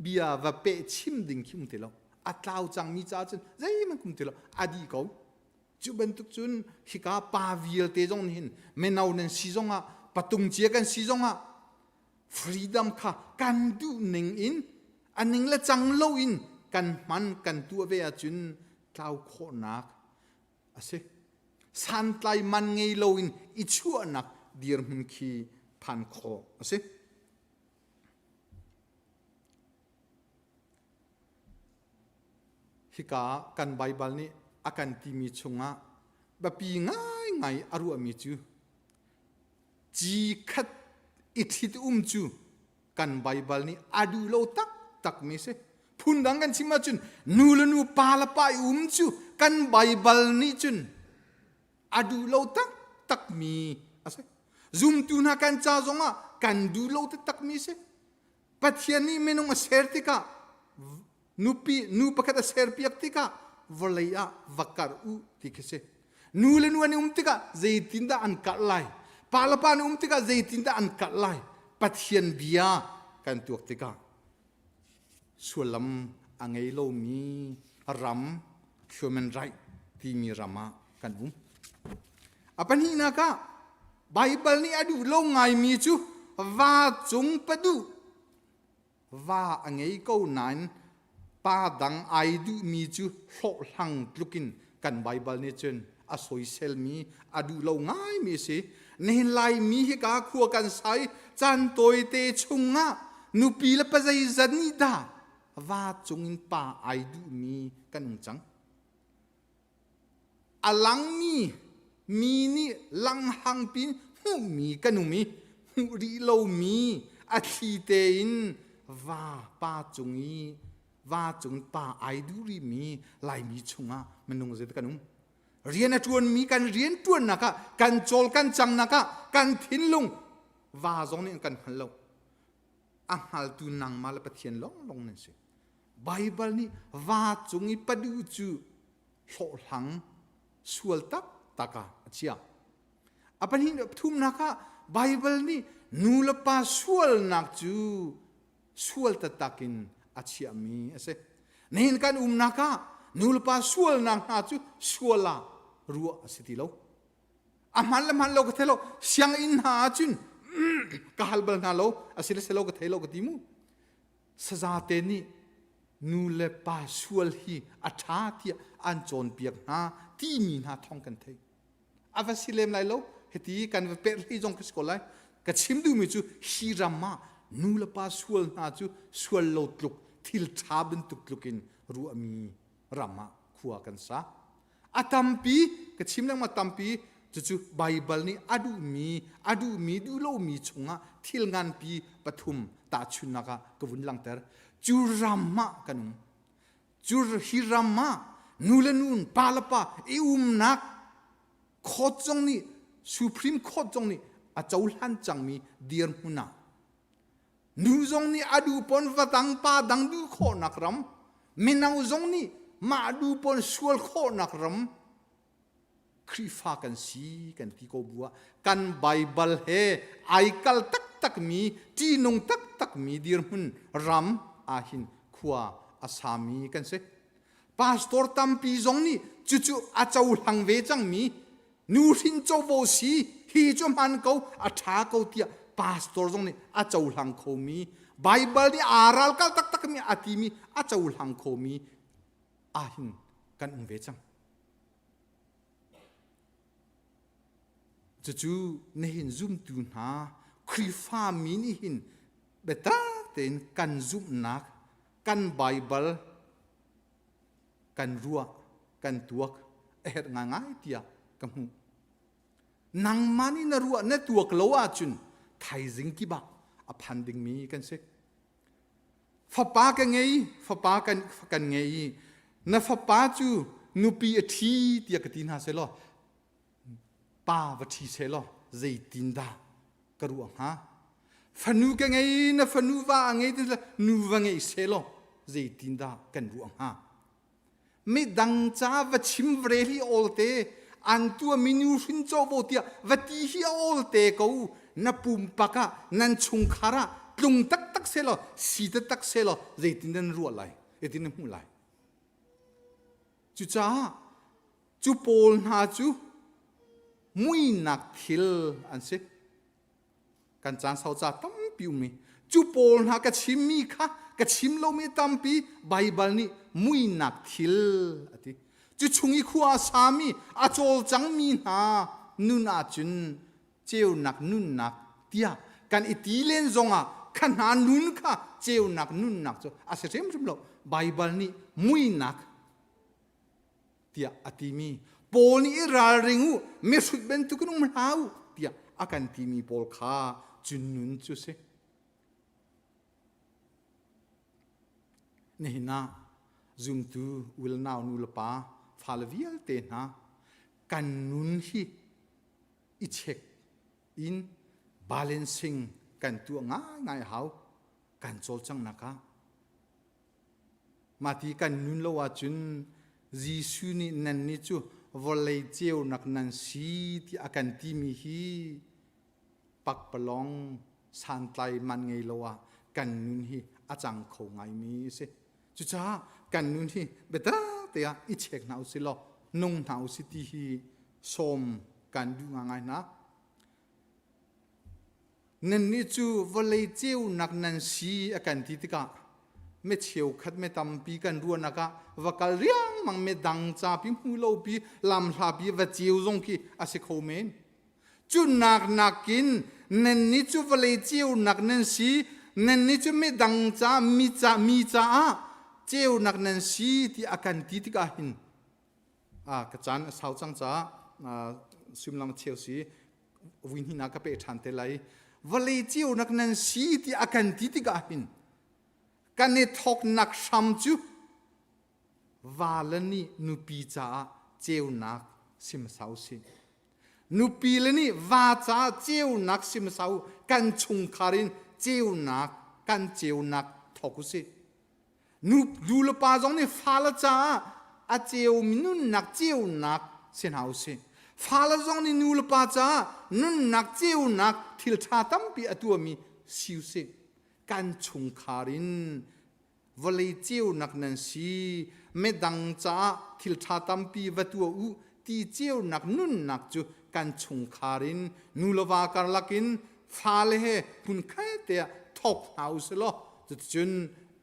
bia va peh chim ding khi um ti lo. A tlau cangmi caah cun zeihmanh kum ti lo a dih ko. Cu bantuk cun hika pa vialte zong nih hin mino nan si zongah patung cia kan si zongah freedom kha kan duh ning in a ning le cang lo in kan hman kan tuah ve ahcun tlau khawhnak a si. Santlai man ngei lo in i chuahnak dirhmun khi phan khawh a si. Hika kan Baibal nih a kan timi chungah biapi ngaingai a ruahmi cu ci khat i ṭhit um cu kan Baibal nih a duh lo taktakmi si. Phundang kan chim ahcun nu le nu pa le pa i um cu kan Baibal nih cun a duh lo taktakmi a si. Zumtu hna kan ca zongah kan duh lo taktakmi si. Pathian nih minung a ser tikah nupi nu pakhat a serpiak tikah vawlei ah va karh u ti khi si. Nu le nu an i um tikah zeitindah an karh lai? Pa le pa an um tikah zeitindah an karh lai? Pathian bia kan tuak tikah sullam a ngei lomi ram human right timi ram ah kan um. A pahnihnak ah Baibal nih a duh lo ngaimi cu va cung paduh va a ngei ko nain pa dang ai duhmi cu hlawhhlang tlukin kan Baibal nih cun a soiselmi a duh lo ngaimi a si. Nihin Laimi hika khua kan sai caan tawite chungah nupi le pa zeizat nih dah va cungin pa ai duhmi kan um cang. A langmi mi nih langhang pin hmuhmi kan um i hmuh rih lomi a thli tein va pa cung i va cung pa ai duh rihmi Laimi chungah minung zeidah kan um. Rian a ṭuanmi kan rian ṭuannak ah kan cawl kan cangnak ah kan thinlung va zong nih an kan hngal lo. A hngaltu nangmah le Pathian lawnglawng nan si. Baibal nih va cung i paduh cu hlawhhlang sual taktak ah a chiah. A pahnih thumnak ah Baibal nih nu le pa sualnak cu sual taktak in a chiahmi a si. Nihin kan umnak ah nu le pa sualnak hna cu sual ah ruah a si ti lo. A hman le hman lo ka thei lo. Sianginn hna ahcun ka hal bal hna lo. A si le si lo ka thei lo ka ti mu. Sazate nih nu le pa sual hi a ṭha tiah an cawnpiak hna timi hna thawng kan theih. A va si lem lai lo. Hiti kan va perh hlei zong ka si ko lai. Ka chim duhmi cu hi ram ah nu le pa sual hna cu sual lo tluk thil ṭha bantuk tluk in ruahmi ram ah khua kan sa. A tampi ka chim lengmang tampi cucu Baibal nih a duhmi a duhmi duh lomi chungah thil nganpi pathum tahchunhnak ah ka vun langhter. Cu ram ah kan um. Cu hi ram ah nu le nu pa le pa i umnak court zong nih Supreme Court zong nih a cohlan cangmi dirhmun ah Nu zong nih a duh pon va dang pa dang duh khawhnak ram, mino zong nih mah duh pon sual khawhnak ram, Khrihfa kan si kan ti ko bu ah kan Baibal he ai kal taktakmi, ṭihnung taktakmi dirhmun ram ahhin khua a sami kan si. Pastor tampi zong nih cucu a cohlang ve cangmi nuhrin covo si hi cu hman ko a ṭha ko tiah pastor zong nih a cohlang khomi Baibal nih aa ralkal taktakmi a timi a cohlang khomi ahhin kan um ve cang. Cucu nihin zumtu hna Khrihfa mi nih hin biatak tein kan zumhnak kan Baibal kan ruah kan tuak a herh ngaingai tiah ka hmuh. Nangmah nih na ruah na tuak lo ahcun thaizing kip ah a phan dingmi kan si. Fapa ka ngei, fapa kan, kan ngei i na fapa cu nupi a ṭhi tiah ka ti hna seh law pa va ṭhi seh law zeitindah ka ruah hnga? Fanu ka ngei, na fanu va a ngei ti nu va ngei seh law zeitindah kan ruah hnga? Midang ca va chim vrel hi awlte an tuahmi nu hrin covo tiah va ti hi a awlte ko na pumpak ah nan chungkhar ah tlung taktak seh law si taktak seh law zeitin nan ruah lai zeitin nan hmuh lai? Cucaah cu pawl hna cu muinak thil an si. Kan caan sau ca tampi ummi cu pawl hna ka chimmi kha ka chim lomi tampi Baibal nih muinak thil a ti. Cu chung i khua a sami a cawlcangmi hna nun ahcun ceunak nunnak tiah kan i ti len zongah kha hna nun kha ceunak nunnak cu a si hrimhrim lo. Baibal nih muinak tiah a timi Paul nih i ralring u mihrut bantukin um hlah u tiah a kan timi pawl kha cun nun cu si. Nihin ah zumtu u le nau nu le pa fale vialte hna kan nun hi i check in balancing kan tuah ngaingai hau kan cawlcanghnak ah. Mah ti kan nun lo ahcun Jesuh nih nannih cu vawlei ceunak nan si tiah a kan timi hi pakpalawng santlai man ngei lo ah kan nun hi a cang kho ngaimi a si. Cucaah kan nun hi biatak te ah i check hna usih law nung hna usih ti hi sawm kan duh ngaingai hna. Nannih cu vawlei ceunak nan si a kan ti tikah mi cheukhat mi tampi kan ruahnak ah va kal riangmang mi dang ca pi hmu lo pi lam hla pi va ceu zong khi a si kho men. Cu nak nakin nannih cu vawlei ceunak nan si, nannih cu midang ca mi ca mi caah ceunak nan si ti a kan ti tikah hin ka caan a sau cang caah suimilam cheu si vui hnih ka pe ṭhan te lai. Vawlei ceunak nan si ti a kan ti tikah hin kan i thawknak hram cu vale nih nupi caah ceunak simsau si. Nupi le nih va caah ceunak simsau kan chungkhar in ceunak kan ceunak thawk u sih. Nu le pa zong nih fale caah a ceumi nunnak ceunak si hna u sih. Fale zong nih nu le pa caah nunnak ceunak thil ṭha tampi a tuahmi si u sih. Kan chungkhar in vawlei ceunak nan si, midang caah thil ṭha tampi va tuah u ti ceunak nunnak cu kan chungkhar in nu le va karlak in fale he hmunkhat te ah thawk hna u sih law cuticun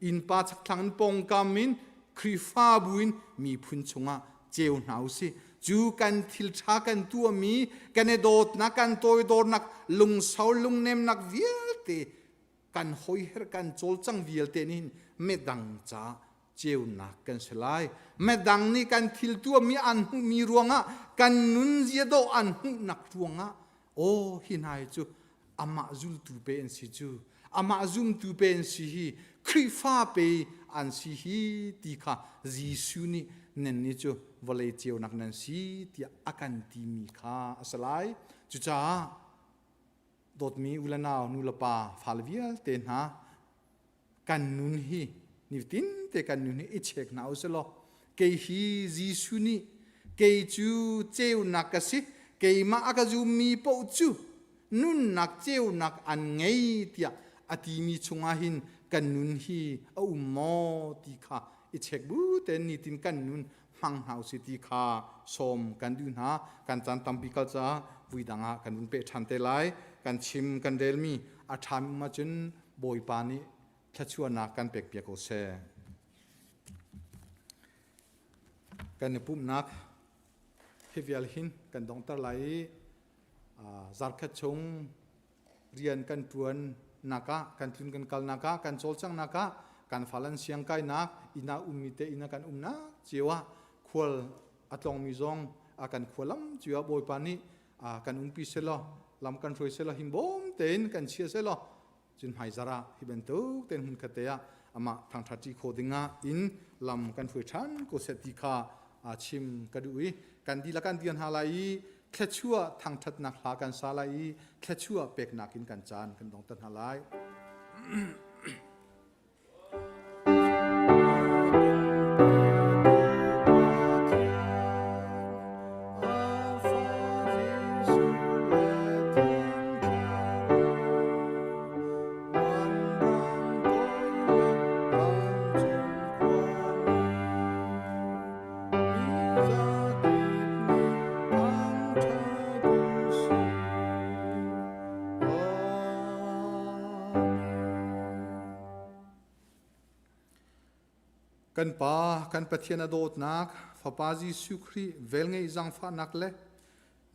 innpa chakthlang in pawngkam in Khrihfabu in miphun chungah ceu hna u sih. Cu kan thil ṭha kan tuahmi kan i dawtnak kan toidornak lungsau lungnemnak vialte kan hoiher kan cawlcang vialte nih hin midang ca ceunak kan si lai. Midang nih kan thil tuahmi an hmuhmi ruangah kan nunzia dawh an hmuhnak ruangah aw hi hna hi cu amah zultu pe an si cu amah zumtu pe an si hi Khrihfa pe an si hi ti kha Jesuh nih nannih cu vawlei ceunak nan si tiah a kan timi kha a si lai. Cucaah dawtmi u le nau nu le pa fale vialte hna kan nun hi nitin te kan nun hi i check hna u sih law kei hi Jesuh nih kei cu ceunak ka si keimah a ka zummi paoh cu nunnak ceunak an ngei tiah a timi chungah hin kan nun hi a um maw ti kha i check bu tein nitin kan nun hmang hna usih ti kha sawm kan duh hna. Kan caan tampi kal caah vui dang ah kan vun peh ṭhan te lai. Kan chim kan relmi a ṭhami um ahcun Bawipa nih thluachuahnak kan pekpiak ko seh. Kan i pumhnak hi vial hin kan donghter lai i zarkhat chung rian kan ṭuan nak ah kan tlun kan kalnak ah kan cawlcanghnak ah kan fale an siang kainak inn ah ummi te inn ah kan umnak cio ah khual a tlongmi zong a kan khua lam cio ah Bawipa nih kan umpi selaw lam kan hruai selaw himbawm tein kan chia selaw cun hmaizarh ah hi bantuk tein hmunkhat te ah amah thangṭhat ṭi khawh dingah in lam kan hruai ṭhan ko seh ti kha chim ka duh i kan dihlak kan dir hna lai i thluachuah thangṭhatnak hla kan sa lai i thluachuah peknak in kan caan kan dongter hna lai. Kan Pa, kan Pathian a dawtnak, Fapa Jesuh Khrih velngeih zaangfahnak le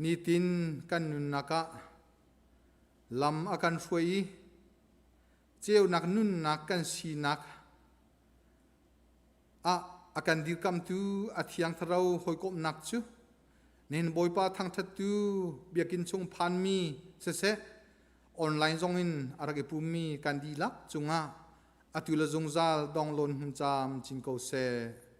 nitin kan nunnak ah lam a kan hruai i ceunak nunnak kan sinak ah a kan dirkamtu a Thiang Thlarau hawikomhnak cu nihin Bawipa thangṭhattu biakinn chung phanmi siseh online zongin a rak i pummi kan dihlak cungah atu le zungzal donglawn hmun caam cin ko seh.